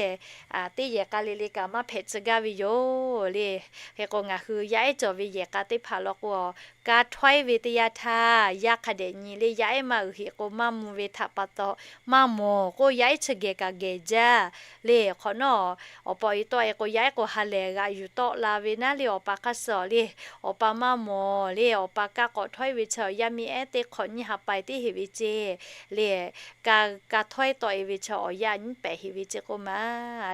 teˇ yehˬ k'a le le kaꞈ maˇ hpehꞈ tcuh gaˇ ve yoˬ le. Hk'e k'o ngaˬ hui yaˇ ehˉ cawˬ ve yehˬ k'a teˇ hpaˍ law k'o, ka htawˇ ehˉ ve teˇ yanˇ htaˇ yaˇ hk'a dehꞈ nyi le, yaˇ ehˉ maˇ uiˍ heꞈ k'o maˇ mvuh ve htaꞈ pa taw maˇ mawˬ k'o, yaˇ ehˉ chi geh kaꞈ geh jaˇ le. Hk'awꞈ nawˉ awˬ pa awˬ e tawˆ-e k'o yaˇ ehˉ k'o ha lehˬ g'aꞈ yuˬ tawˆ la ve naˉ le, awˬ pa hk'aˇ suh le, awˬ pa maˇ mawˬ le. Awˬ pa kaˇ k'awꞈ htawˇ ehˉ ve chaw yaˇ miˇ ehˉ teˇ hk'awꞈ nyiˇ ha pai teˇ heꞈ ve ceˇ le. Ka, ka htawˇ ehˉ tawˆ-e ve chaw awˬ yaˇ nyiˉ pehˍ heꞈ ve ceˇ k'oˆ ma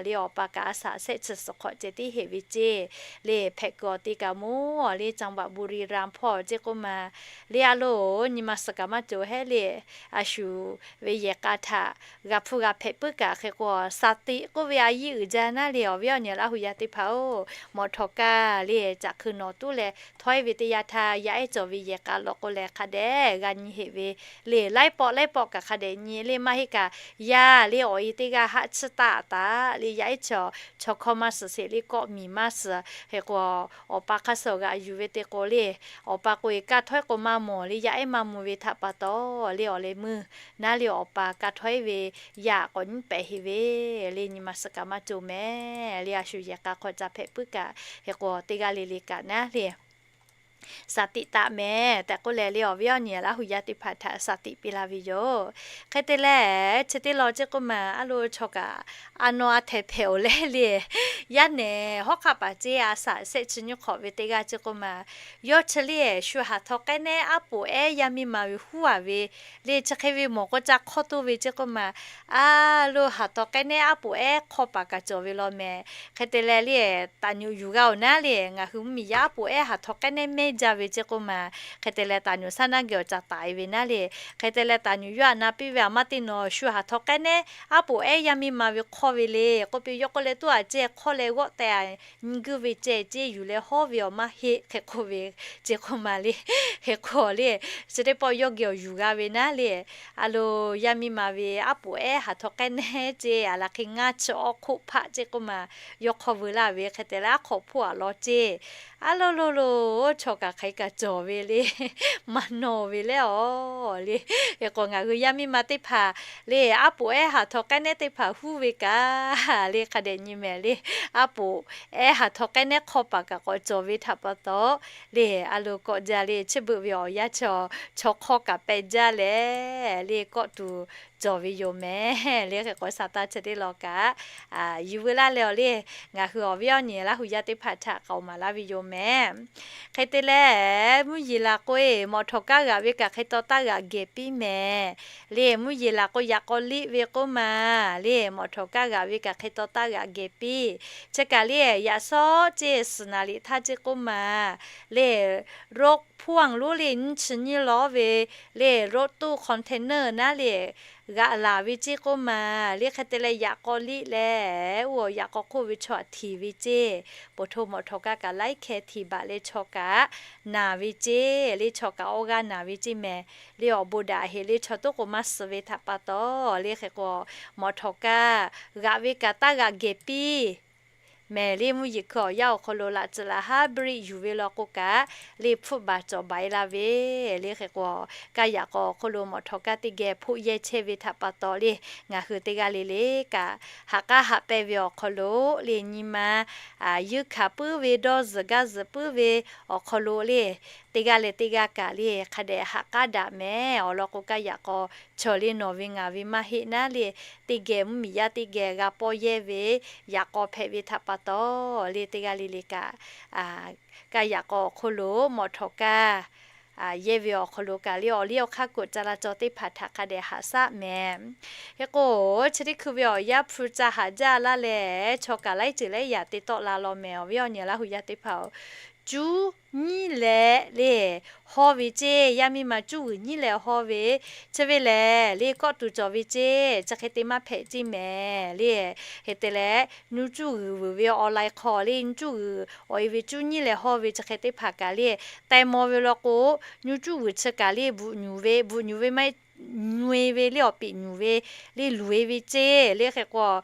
le. Awˬ pa kaꞈ a shaꞈ shehˆ chi suhˍ hk'awꞈ ceh teˇ heꞈ ve ceˇ le. Hpehꞈ kuiˬ awˬ te kaꞈ moˉ le จังหวัดบุรีรัมย์ hpawˇ ceˇ k'oˆ ma le a loˬ, nyi ma suhˍ kaꞈ maˇ cawˬ hehˉ le. A shu ve yehˬ k'a htaꞈ g'a hpfuhˇ g'a hpehꞈ puiˉ kaꞈ hk'e k'o, สติ k'oˆ ve a yiˇ uiˍ jaˇ naˉ le. Awˬ viˉ awˬ nyi Laˇ hu yaˇ teˇ hpaˍ-oˬ, mawꞈ htawꞈ kaˇ le caꞈ hkui nawˬ tuˉ leh htawˇ ehˉ ve teˇ yanˇ htaˇ yaˇ ehˉ cawˬ ve yehˬ k'a law k'o lehˬ hk'a dehꞈ g'a nyi heꞈ ve le. Laiˉ pawˆ laiˉ pawˆ kaꞈ hk'a dehꞈ nyi le. Maˇ heˆ kaꞈ yaˇ le awˬ e teˇ g'aˇ haˆ tsuhˇ taˆ taˍ le. Yaˇ ehˉ chaw, chaw hkawˇ maˇ suhˍ sheˍ le, kawˆ miˬ maˇ suhˍ. Hk'e k'o awˬ pa hk'aˇ suh g'aꞈ yuˬ ve te k'o le, awˬ pa k'o e ka htawˇ ehˉ k'o maˇ mawˬ le, yaˇ ehˉ maˇ mvuh ve htaꞈ pa taw le awˬ leh meuˇ naˉ le awˬ pa ka htawˇ ehˉ ve yaˇ k'awꞈ nyiˉ pehˍ heꞈ ve le. Nyi ma suhˍ kaꞈ maˇ cawˬ mehˍ le. A shu yehˬ k'a hk'aw ca hpehꞈ puiˉ kaꞈ hk'e k'o teˇ g'aˇ le le kaꞈ naˉ le สติ taˆ mehˍ tehꞈ k'oˆ leh le awˬ viˉ awˬ nyi Laˇ hu yaˇ teˇ hpaˍ htaꞈ สติ piˇ laˇ ve yoˬ. Hk'e te leh chi teˇ law ceˇ k'oˆ ma a loˬ, chaw kaꞈ a naw a htehˍ hpehꞈ-oˬ leh le, yaˇ nehˬ hawˉ hk'aˆ paˍ ceˇ a shaꞈ shehˆ chi nyiˇ hk'awꞈ ve teˇ g'aˇ ceˇ k'oˆ ma, yawˇ chi le shu haˍ htaw k'ehˉ nehˉ aˉ poꞈ ehˉ yaˇ miˇ ma ve huˉ a ve le. Chi hk'e ve mawˬ k'o ca hk'awˇ toˇ ve ceˇ k'oˆ ma, a loˬ haˍ taw k'ehˉ nehˉ aˉ poꞈ ehˉ hk'awˇ paˍ kaꞈ cawˬ ve law mehˍ. Hk'e te leh le, taˍ nyi yuˬ g'a-oˬ naˉ le, ngaˬ hui mvuhˇmiˬ yaˇ aˉ poꞈ ehˉ haˍ taw k'ehˉ nehˉ mehˆ jaˇ ve ceˇ k'oˆ ma. Hk'e te leh taˍ nyuˬ shaˉ naˉ geh awˬ ca taiˍ ve naˉ le. Hk'e te leh taˍ nyuˬ yawˇ htaꞈ na piˇ ve, aˬ ma teˇ nawˬ shu haˍ htaw k'ehˉ nehˉ aˉ poꞈ ehˉ yaˇ miˇ ma ve hk'awˇ ve le k'oˆ piˇ. Yawˇ k'oˆ leh, Tuˉ aꞈ ceh hk'awˇ leh g'awˆ teh a, nyi guˇ ve ceh ceˇ, yuˬ leh hawˉ ve awˬ maˇ heˆ hk'e k'oˆ ve ceˇ k'oˆ ma le. Hk'e k'o le, chi teˇ pawˆ yawˇ geh awˬ yuˬ g'a ve naˉ le. A lo, yaˇ miˇ ma ve aˉ poꞈ ehˉ haˍ htaw k'ehˉ nehˉ ceˇ, aˬ laˬ hk'e ngaˇ chi awˇ hk'oˆ hpaˆ ceˇ k'oˆ ma. Yawˇ hk'awˇ veu laˇ ve hk'e te leh aˉ hk'awꞈ hpoˆ aꞈ law ceˇ. A lo lo lo, chaw kaꞈ hk'aˬ hk'e kaꞈ cawˬ ve le. Maˇ nawˬ ve leh aˬ le. Hk'e k'o ngaˬ hui yaˇ miˇ ma teˇ hpaˍ le, aˉ poꞈ ehˉ haˍ htaw k'ehˉ nehˉ teˇ hpaˍ huˉ ve kaꞈ le, hk'a dehꞈ nyi mehˍ le. Aˉ poꞈ ehˉ haˍ htaw k'ehˉ nehˉ hk'awˇ paˍ kaꞈ k'awꞈ cawˬ ve htaꞈ pa taw le, a lo kawꞈ jaˇ le, chi beuꞈ ve awˬ yanˇ chaw, chaw hk'awˇ kaꞈ peh jaˇ leh le, kawˆ tuˬ cawˬ ve yoˬ mehˍ le. Hk'e k'o sa taˇ chi teˇ law kaꞈ yuˬ veu laˇ leh awˬ le, ngaˬ hui awˬ viˉ awˬ nyi Laˇ hu yaˇ teˇ hpaˍ htaꞈ k'awꞈ maˍ laˇ ve yoˬ mehˍ. Hk'e te leh, mvuhˇ yeˬ laˬ k'o e, mawꞈ htawˍ kaˇ g'aꞈ ve kaꞈ hk'e taw taˇ g'aꞈ gehˬ piˇ mehˍ le. Mvuhˇ yeˬ laˬ k'o yaꞈ k'aw liˆ ve k'oˆ ma le, mawꞈ htawˍ kaˇ g'aꞈ ve kaꞈ hk'e taw taˇ g'aꞈ gehˬ piˇ. Chi kaꞈ le, yaꞈ shawˉ ceˇ suhˍ naˍ liꞈ htaˇ ceˇ k'oˆ ma le, รถพ่วง lonˉ le nyiˇ chi nyiˇ lawˉ ve le, รถตู้ container naˉ le g'aꞈ laˬ ve ceˇ k'oˆ ma le. Hk'e te leh yaꞈ k'aw liˆ leh, oˇ awˬ yaꞈ k'aw hk'oˆ ve chaw htaꞈ htiˍ ve ceˇ, poˬ hto mawꞈ htawˍ kaˇ kaꞈ laiˉ hkeh htiˍ baˬ leh chaw kaꞈ naˬ ve ceˇ le, chaw kaꞈ awˇ g'aˇ naˬ ve ceˇ mehˍ le. Awˬ bon daꞈ heꞈ le, chaw toˉ k'o maˇ suh ve htaꞈ pa taw le. Hk'e k'o, mawꞈ htawˍ kaˇ g'aꞈ ve kaꞈ taˇ g'aꞈ gehˬ piˇ mehˍ le. Mvuhˇ yeˬ hkui awˬ yanˇ awˬ hk'aw lo laꞈ tcuh laꞈ haˉ เบรก yuˬ ve law k'o kaꞈ le, hpfuhˆ baˬ cawˬ baˬ e la ve le. Hk'e k'o, kaˇ yaꞈ k'aw awˬ hk'oˆ lo mawꞈ htawˍ kaˇ teˇ geh hpoˆ yehˇ chehˇ ve htaꞈ pa taw le, ngaˬ hui teˇ g'aˇ le le kaꞈ, haꞈ k'aˉ haꞈ pehnˇ ve awˬ hk'aw lo le, nyi ma yuˇ hkanˍ puiˉ ve, dawˇ zuhˬ gaˇ zuhˬ puiˉ ve awˬ hk'aw lo le, teˇ g'aˇ leh teˇ g'aˇ kaꞈ le hk'a dehꞈ haꞈ k'aˉ daꞈ mehˍ. Awˬ lawn k'o, kaˇ yaꞈ k'aw chaw le nawˬ ve ngaˬ ve maˇ heˆ naˉ le, teˇ geh mvuhˇmiˬ yaˇ teˇ geh g'a pawˇ yehˇ ve, yaꞈ k'aw hpehꞈ ve htaꞈ pa taw le, teˇ g'aˇ le le kaꞈ, kaˇ yaꞈ k'aw awˬ hk'oˆ lo mawꞈ htawˍ kaˇ yehˇ ve awˬ hk'aw lo kaꞈ le, awˬ liˇ awˬ hk'aˇ kuˬ ca la caw teˇ hpaˍ htaꞈ hk'a dehꞈ haꞈ shaˉ mehˍ. Hk'e k'o, chi teˇ hkui ve awˬ yanˇ hpu ca haꞈ jaˇ laˇ leh, chaw kaꞈ laiˉ ceuˬ laiˉ yaꞈ te tawˆ la law mehˍ. Awˬ viˉ awˬ nyi Laˇ hu yaˇ teˇ hpaˍ-oˬ, cuˉ nyiˉ leh le hawˇ ve ceˇ. Yaˇ miˇ ma cuˉ g'uiˬ nyiˉ leh hawˇ ve, chi ve lehˬ le kawˆ tuˬ cawˬ ve ceˇ. Chi hk'e te maˇ hpehꞈ ceˇ mehˍ le. Hk'e te leh, nyu cuˇ g'uiˬ vuiˬ ve awˬ lai hk'aw le, nyu cuˇ g'uiˬ awˬ e ve cuˉ nyiˉ leh hawˇ ve chi hk'e teˇ hpaˍ kaꞈ le, teh maw ve law k'o, nyu cuˇ g'uiˬ chi kaꞈ le bvuhꞈ nyuˬ ve, bvuhꞈ nyuˬ ve maˇ nyu e ve le, awˬ peꞈ nyuˬ ve le luˬ e ve ceˇ le. Hk'e k'o,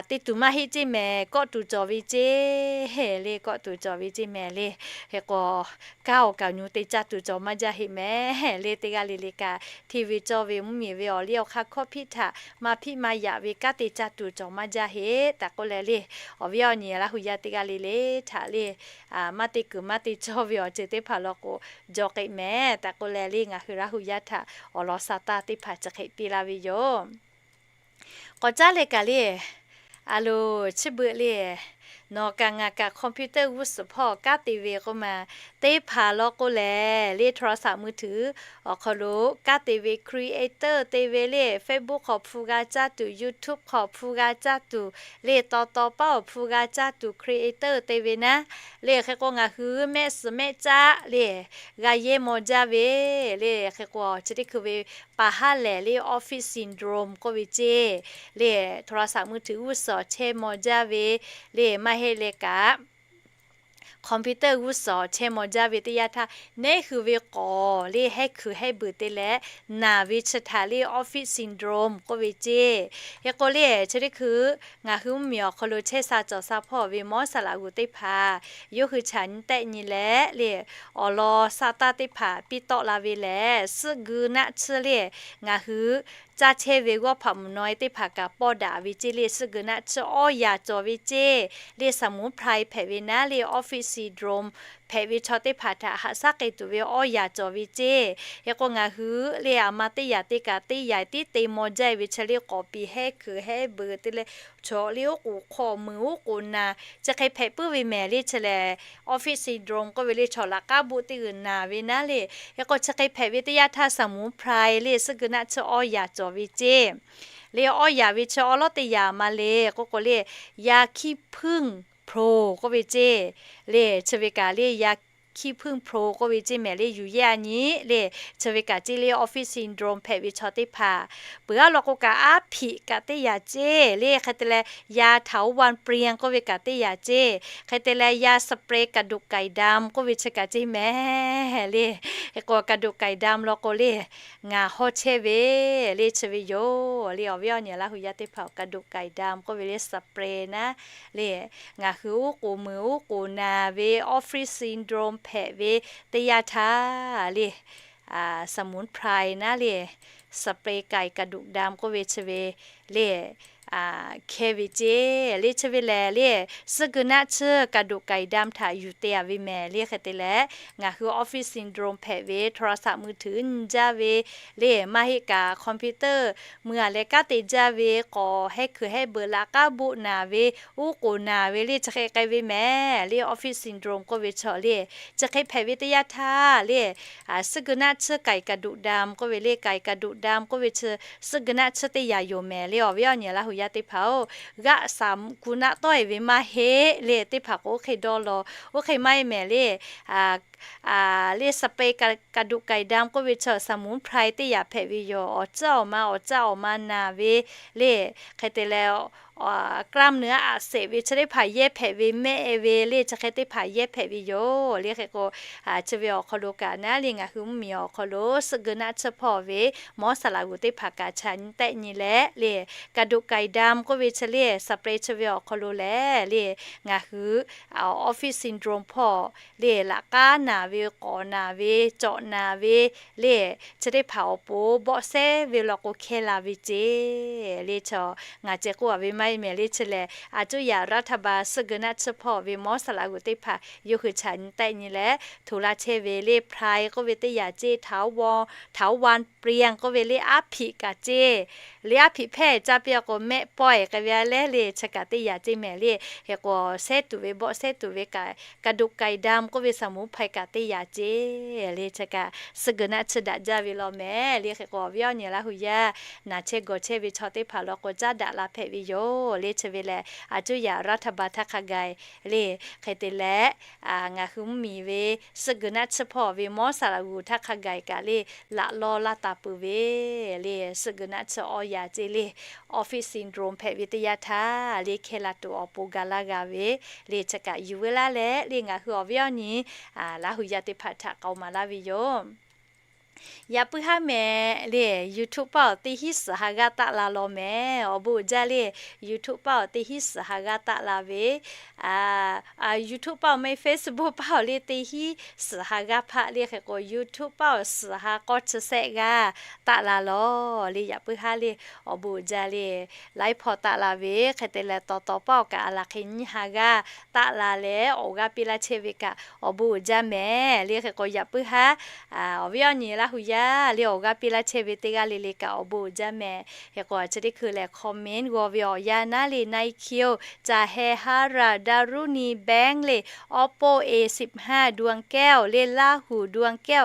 te tuˬ maˇ heˆ ceˇ mehˍ, kawˆ tuˬ cawˬ ve ceˇ le, kawˆ tuˬ cawˬ ve ceˇ mehˍ le. Hk'e k'o, kanˉ awˬ kaꞈ nyu te caˇ tuˬ cawˬ maˇ jaˇ heˆ mehˍ le. Teˇ g'aˇ le le kaꞈ, hteˇ ve cawˇ ve mvuhˇmiˬ ve awˬ liˇ awˬ hk'aˇ hkawˇ hpiˆ htaꞈ maˇ hpiˆ maˇ yaꞈ ve kanˉ te caˇ tuˬ cawˬ maˇ jaˇ heˆ tehꞈ k'oˆ leh le, awˬ viˉ awˬ nyi Laˇ hu yaˇ teˇ g'aˇ le le htaꞈ le, maˇ te kuiˬ maˇ te cawˇ ve awˬ ceuˬ teˇ hpaˍ law k'o, jaw k'ai mehˍ tehꞈ k'oˆ leh le, ngaˬ hui Laˇ hu yaˇ htaꞈ awˬ lawn sa taˇ teˇ hpaˍ chi hk'e piˇ laˇ ve yoˬ. K'awꞈ caˉ leh kaꞈ le, a lo, chi beuꞈ le, nawˬ kaꞈ ngaˬ kaꞈ computer g'uˇ suhˍ hpawˇ kanˉ te ve k'oˆ ma, teˇ hpaˍ law k'o lehˬ le โทรศัพท์มือถือ awˬ hk'aw lo kanˉ te ve creator te ve le, Facebook hk'aw hpu g'a caˇ tuˬ, YouTube hk'aw hpu g'a caˇ tuˬ le, taw taw paˉ awˬ hpu g'a caˇ tuˬ creator te ve naˉ le. Hk'e k'o ngaˬ hui mehˆ suhˍ mehˆ caˆ le g'a yehˇ maw jaˇ ve le. Hk'e k'o chi teˇ hkui ve pa haˉ lehˬ le office syndrome k'oˆ ve ceˇ le, โทรศัพท์มือถือ g'uˇ suhˍ chehˇ maw jaˇ ve le, maˇ heˆ leh kaꞈ computer g'uˇ suhˍ chehˇ maw jaˇ ve teˇ yanˇ htaˇ, neˉ hui ve k'awˍ le hehˉ hkuiˬ hehˉ beuˬ te leh naˬ ve chi htaꞈ le office syndrome k'oˆ ve ceˇ. Hk'e k'o le chi teˇ hkui ngaˬ hui mvuhˇmiˬ awˬ hk'aw lo chehˇ sha cawˬ sha hpawˇ ve mawˉ saˍ laꞈ g'uˬ teˇ hpaˍ yawˇ hui chaꞈ nyi tehˆ nyi leh le, awˬ lawn sa taˇ teˇ hpaˍ piˇ tawˆ la ve lehˬ, suhˆ geu naˆ tsuhˇ le ngaˬ hui caˇ chehˇ ve g'awˇ hpaꞈ mvuhˬ naw e teˇ hpaˍ kaꞈ pawˇ daꞈ ve ceˇ le, suhˆ geu naˆ tsuhˇ awˇ yaꞈ cawˬ ve ceˇ le, สมุนไพร hpehꞈ ve naˉ le office syndrome hpehꞈ ve chaw teˇ hpaˍ htaꞈ haꞈ shaˉ k'ai tuˬ ve awˇ yaꞈ cawˬ ve ceˇ. Hk'e k'o ngaˬ hui le aˬ ma teˇ yaꞈ te kaꞈ teˇ yaꞈ tiˉ te maw jaˇ ve chi le k'awˍ piˍ hehˉ hkuiˬ hehˉ beuˬ te leh, chaw le oˉ k'oˍ hk'aw meuˬ oˉ k'oˍ naˬ chi hk'e hpehꞈ puiˉ ve mehˍ le. Chi lehˬ office syndrome k'oˆ ve le chaw laꞈ k'aˉ boˆ teˇ g'uiˬ naˬ ve naˉ le. Hk'e k'o chi hk'e hpehꞈ ve teˇ yanˇ htaˇ สมุนไพร le suhˆ geu naˆ tsuhˇ awˇ yaꞈ cawˬ ve ceˇ le, awˇ yaꞈ ve chi awˉ lawˉ teˇ yaꞈ ma le k'oˆ k'o le, ยาขี้ผึ้งโพล k'oˆ ve ceˇ le, chi ve kaꞈ le ya Kiphung Pro k'oˆ ve ceˇ mehˍ le, yuˬ yehˇ a nyi le. Chi ve kaꞈ ceˇ le, office syndrome hpehꞈ ve chaw teˇ hpaˍ peuˬ aˉ law k'o kaꞈ aˉ hpiꞈ kaꞈ teˇ yanˇ ceˇ le. Hk'e te leh ya เถาวัลย์เปลือง k'oˆ ve kaꞈ teˇ yanˇ ceˇ. Hk'e te leh ya spray กระดูกไก่ดำ k'oˆ ve chi kaꞈ ceˇ mehˍ le. Hk'e k'o กระดูกไก่ดำ law k'o le, ngaˬ hawˉ chehˇ ve le chi ve yoˬ le. Awˬ viˉ awˬ nyi Laˇ hu yaˇ teˇ hpaˍ กระดูกไก่ดำ k'oˆ ve le spray naˉ le, ngaˬ hui uˉ k'oˍ mui uˉ k'oˍ naˍ ve office syndrome hpehꞈ ve teˇ yanˇ htaˇ le, สมุนไพร naˉ le, spray ไก่กระดูกดำ k'oˆ ve chi ve le, hkehˇ ve ceˇ le. Chi ve lehˬ le, suhˆ geu naˆ tsuhˇ กระดูกไก่ดำ htaꞈ yuˬ te a ve mehˍ le. Hk'e te leh ngaˬ hui office syndrome hpehꞈ ve โทรศัพท์มือถือ nyi jaˇ ve le, maˇ heˆ kaꞈ computer mui a leh kanˉ te jaˇ ve k'awꞈ hehˉ kuiˬ hehˉ beuꞈ laꞈ k'aˉ boˆ naˍ ve, uˉ k'oˍ naˍ ve le, chi hk'e k'ai ve mehˍ le. Office syndrome k'oˆ ve chaw le, chi hk'e hpehꞈ ve teˇ yanˇ htaˇ le, suhˆ geu naˆ tsuhˇ ไก่กระดูกดำ k'oˆ ve le, ไก่กระดูกดำ k'oˆ ve chi suhˆ geu naˆ tsuhˇ teˇ yanˇ yoˬ mehˍ le. Awˬ viˉ awˬ nyi Laˇ hu yaˇ teˇ hpaˍ-oˬ, g'aˆ saˍ kuˬ naˆ tawˆ e ve maˇ heˆ le. Teˇ hpaˍ k'o oˇ hk'e dawˇ law, oˇ hk'e maˇ heˆ mehˍ le. Le spray กระดูกไก่ดำ k'oˆ ve chaw สมุนไพร teˇ yanˇ hpehꞈ ve yoˬ. Awˬ caˇ awˬ ma awˬ caˇ awˬ ma naˍ ve le, hk'e te leh กล้ามเนื้ออักเสบ ve chi teˇ hpaˍ yehˇ hpehꞈ ve mehˆ e ve le, chi hk'e teˇ hpaˍ yehˇ hpehꞈ ve yoˬ le. Hk'e k'o, chi ve awˬ hk'aw lo kaꞈ naˉ le, ngaˬ hui mvuhˇmiˬ awˬ hk'aw lo suhˆ geu naˆ tsuhˇ hpawˇ ve mawˉ saˍ laꞈ g'uˬ teˇ hpaˍ kaꞈ chaꞈ nyi tehˆ nyi leh le, กระดูกไก่ดำ k'oˆ ve chi le spray chi ve awˬ hk'aw lo lehˬ le, ngaˬ hui office syndrome hpawˇ le, laꞈ k'aˉ naˍ ve, k'awꞈ naˍ ve, cawꞈ naˍ ve le, chi teˇ hpaˍ awˬ pon bawˆ sehˉ ve law k'o hkehˇ la ve ceˇ le. Chaw ngaˬ ceh k'oˆ a ve maˇ heˆ mehˍ le. Chi lehˬ, a cuˇ yaꞈ รัฐบาล suhˆ geu naˆ tsuhˇ hpawˇ ve mawˉ saˍ laꞈ g'uˬ teˇ hpaˍ yawˇ hui chaꞈ nyi tehˆ nyi leh hto laˇ chehˇ ve le, ไพร k'oˆ ve teˇ yanˇ ceˇ, เถาวัลย์ เปลือง k'oˆ ve le, aˉ hpiꞈ kaꞈ ceˇ le. Aˉ hpiꞈ hpehˇ caˇ piˇ a k'o mehˆ pawehˬ k'ai ve a lehˉ le, chi kaꞈ teˇ yanˇ ceˇ mehˍ le. Hk'e k'o, sehˉ tuˬ ve bawˆ sehˉ tuˬ ve kaꞈ กระดูกไก่ดำ k'oˆ ve สมุนไพร kaꞈ teˇ yanˇ ceˇ le. Chi kaꞈ suhˆ geu naˆ tsuhˇ daꞈ jaˇ ve law mehˍ le. Hk'e k'o, awˬ viˉ awˬ nyi Laˇ hu yaˇ naˬ chehˇ gawˬ chehˇ ve chaw teˇ hpaˍ law k'o caˉ daꞈ la hpehꞈ ve yoˬ le. Chi ve lehˬ, a cuˇ yaꞈ รัฐบาล htaˇ hk'a gaˬ le, hk'e te leh ngaˬ hui mvuhˇmiˬ ve suhˆ geu naˆ tsuhˇ hpawˇ ve mawˉ saˍ laꞈ g'uˬ htaˇ hk'a gaˬ kaꞈ le, laꞈ lawˇ laˇ taˍ peuˬ ve le, suhˆ geu naˆ tsuhˇ awˇ yaꞈ ceˇ le, office syndrome hpehꞈ ve teˇ yanˇ htaˇ le, hkehˇ la tuˬ awˬ pon ga laˇ g'a ve le. Chi kaꞈ yuˬ veu laˇ leh le, ngaˬ hui awˬ viˉ awˬ nyi Laˇ hu yaˇ teˇ hpaˍ htaꞈ k'aoˍ maˍ laˇ ve yoˬ. Yaꞈ puiˉ haˉ mehˍ le, YouTube paˆ awˬ teˇ hinˉ suhˍ ha g'aˇ taˆ la law mehˍ. Awˬ bon uiˍ jaˇ le, YouTube paˆ awˬ teˇ hinˉ suhˍ ha g'aˇ taˆ la ve, YouTube paˆ awˬ meh Facebook paˆ awˬ le teˇ hinˉ suhˍ ha g'aˇ hpaˆ le. Hk'e k'o, YouTube paˆ awˬ suhˍ ha k'awˇ chi sehˆ g'aˇ taˆ la law le. Yaꞈ puiˉ haˉ le, awˬ bon uiˍ jaˇ le, laiˉ hpawˇ taˆ la ve, hk'e te leh taw taw paˆ awˬ kaꞈ a laˬ hk'e nyiˇ ha g'aˇ taˆ la leh awˬ g'aˇ piˇ laˇ chehˇ ve kaꞈ awˬ bon uiˍ jaˇ mehˍ le. Hk'e k'o, yaꞈ puiˉ haˉ awˬ viˉ awˬ nyi Laˇ hu yaˇ le, awˬ g'aˇ piˇ laˇ chehˇ ve teˇ g'aˇ le le kaꞈ awˬ bon uiˍ jaˇ mehˍ. Hk'e k'o, chi teˇ hkui lehˬ comment g'aw ve awˬ yanˇ naˉ le, Nike-oˬ, caˬ heh haˉ raˬ daˇ ruˉ ni bank le, Oppo A สิบห้า ดวงแก้ว le, Laˇ hu ดวงแก้ว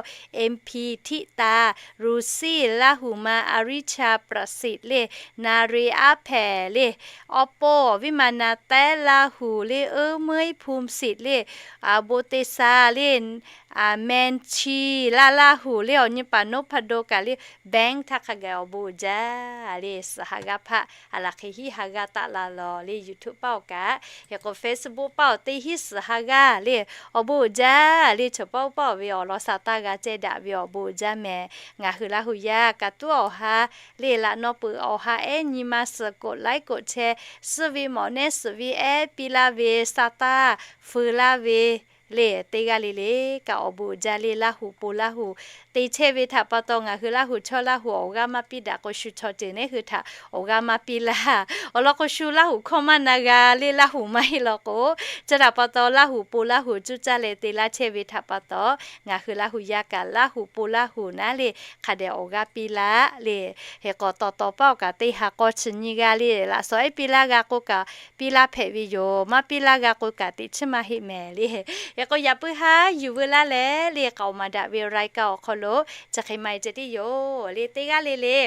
MP ทิตา Lucy, Laˇ hu ma Aricha Prasit le, Nare aˉ hpehꞈ le, Oppo awˬ viˉ ma na tehˉ Laˇ hu le, Euˉ meuˇ ภูมิสิทธิ์ le, Abotesa le, Manchi laˇ Laˇ hu le, awˬ nyi paˍ นพดล kaꞈ le, bank htaˇ hk'a gaˬ awˬ bon uiˍ jaˇ le. Suhˍ ha g'aˇ hpaˆ a laˬ hk'e hinˉ ha g'aˇ taˆ la law le, YouTube paˆ awˬ kaꞈ. Hk'e k'o, Facebook paˆ awˬ teˇ hinˉ suhˍ ha g'aˇ le, awˬ bon uiˍ jaˇ le. Choˬ paˆ uˉ paˆ awˬ ve awˬ lawn sa taˇ g'a ceh daꞈ ve awˬ bon uiˍ jaˇ mehˍ. Ngaˬ hui Laˇ hu yaˇ kaꞈ tuˉ awˬ ha le, laꞈ naw peuˬ awˬ ha ehˉ nyi ma suhˍ กดไลค์ กดแชร์ suhˉ ve mawꞈ nehˉ suhˍ ve ehˉ piˇ laˇ ve sa taˇ feu laˇ ve le, teˇ g'aˇ le le kaꞈ awˬ bon uiˍ jaˇ le. Laˇ hu po Laˇ hu te chehˇ ve htaꞈ pa taw ngaˬ hui Laˇ hu chawˇ Laˇ hu awˬ g'aˇ maˇ piˇ daꞈ k'o, shu chaw ceuˬ nehˉ hui htaꞈ awˬ g'aˇ maˇ piˇ laˇ. Awˬ lawn k'o, shu Laˇ hu hkawˇ maˇ na g'a le, Laˇ hu maˇ heˆ law k'o. Chi htaꞈ pa taw Laˇ hu po Laˇ hu cuˇ caˇ leh te laˇ chehˇ ve htaꞈ pa taw, ngaˬ hui Laˇ hu yaˇ kaꞈ Laˇ hu po Laˇ hu naˉ le, hk'a dehꞈ awˬ g'aˇ piˇ laˇ le. Hk'e k'o, taw taw paˆ awˬ kaꞈ teˇ ha k'awˇ chi nyiˇ g'aˇ le, laꞈ shawˍ ehˉ piˇ laˇ g'a k'o kaꞈ piˇ laˇ hpehꞈ ve yoˬ. Maˇ piˇ laˇ g'a k'o kaꞈ teꞈ chiˉ maˇ heˆ mehˍ le. Hk'e k'o, yaꞈ puiˉ haˉ yuˬ veu laˇ leh le, k'aoˍ maˍ daꞈ ve รายการ awˬ hk'aw lo chi hk'e maˇ heˆ ceh tiˉ yoˬ le. Teˇ g'aˇ le le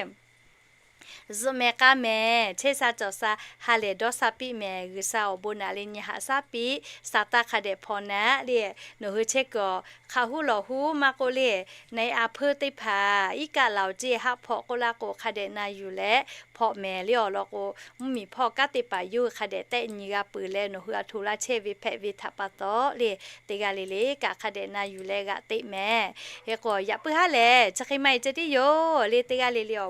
Zuhꞈ mehˍ k'a mehˍ, chehˇ sha cawˬ sha ha lehˬ dawˇ sha piˇ mehˍ. G'uiˬsha awˬ bon naꞈ leh nyi haꞈ shaˉ piˇ, sa taˇ hk'a dehꞈ hpaw naˉ le. Nawˬ hui chehˇ kuiˬ awˬ hk'a huˉ lawˬ huˉ maˇ k'oˆ le, na-e a hpeuˇ teˇ hpaˍ iˉ kaˆ laˬ-oˬ ceˇ haˆ hpawꞈ k'oˆ laˇ k'o, hk'a dehꞈ na yuˬ leh hpawꞈ mehˍ le awˬ lawn k'o, mvuhˇmiˬ hpawˇ kanˉ teˇ hpaˍ yawˇ hui hk'a dehꞈ tehˆ nyi g'a peuˬ leh, nawˬ hui a htoꞈ laˇ chehˇ ve hpehꞈ ve htaꞈ pa taw le, teˇ g'aˇ le le kaꞈ hk'a dehꞈ na yuˬ leh g'aꞈ teꞈ mehˍ. Hk'e k'o, yaꞈ puiˉ haˉ lehˬ chi hk'e maˇ heˆ ceh tiˉ yoˬ le, teˇ g'aˇ le le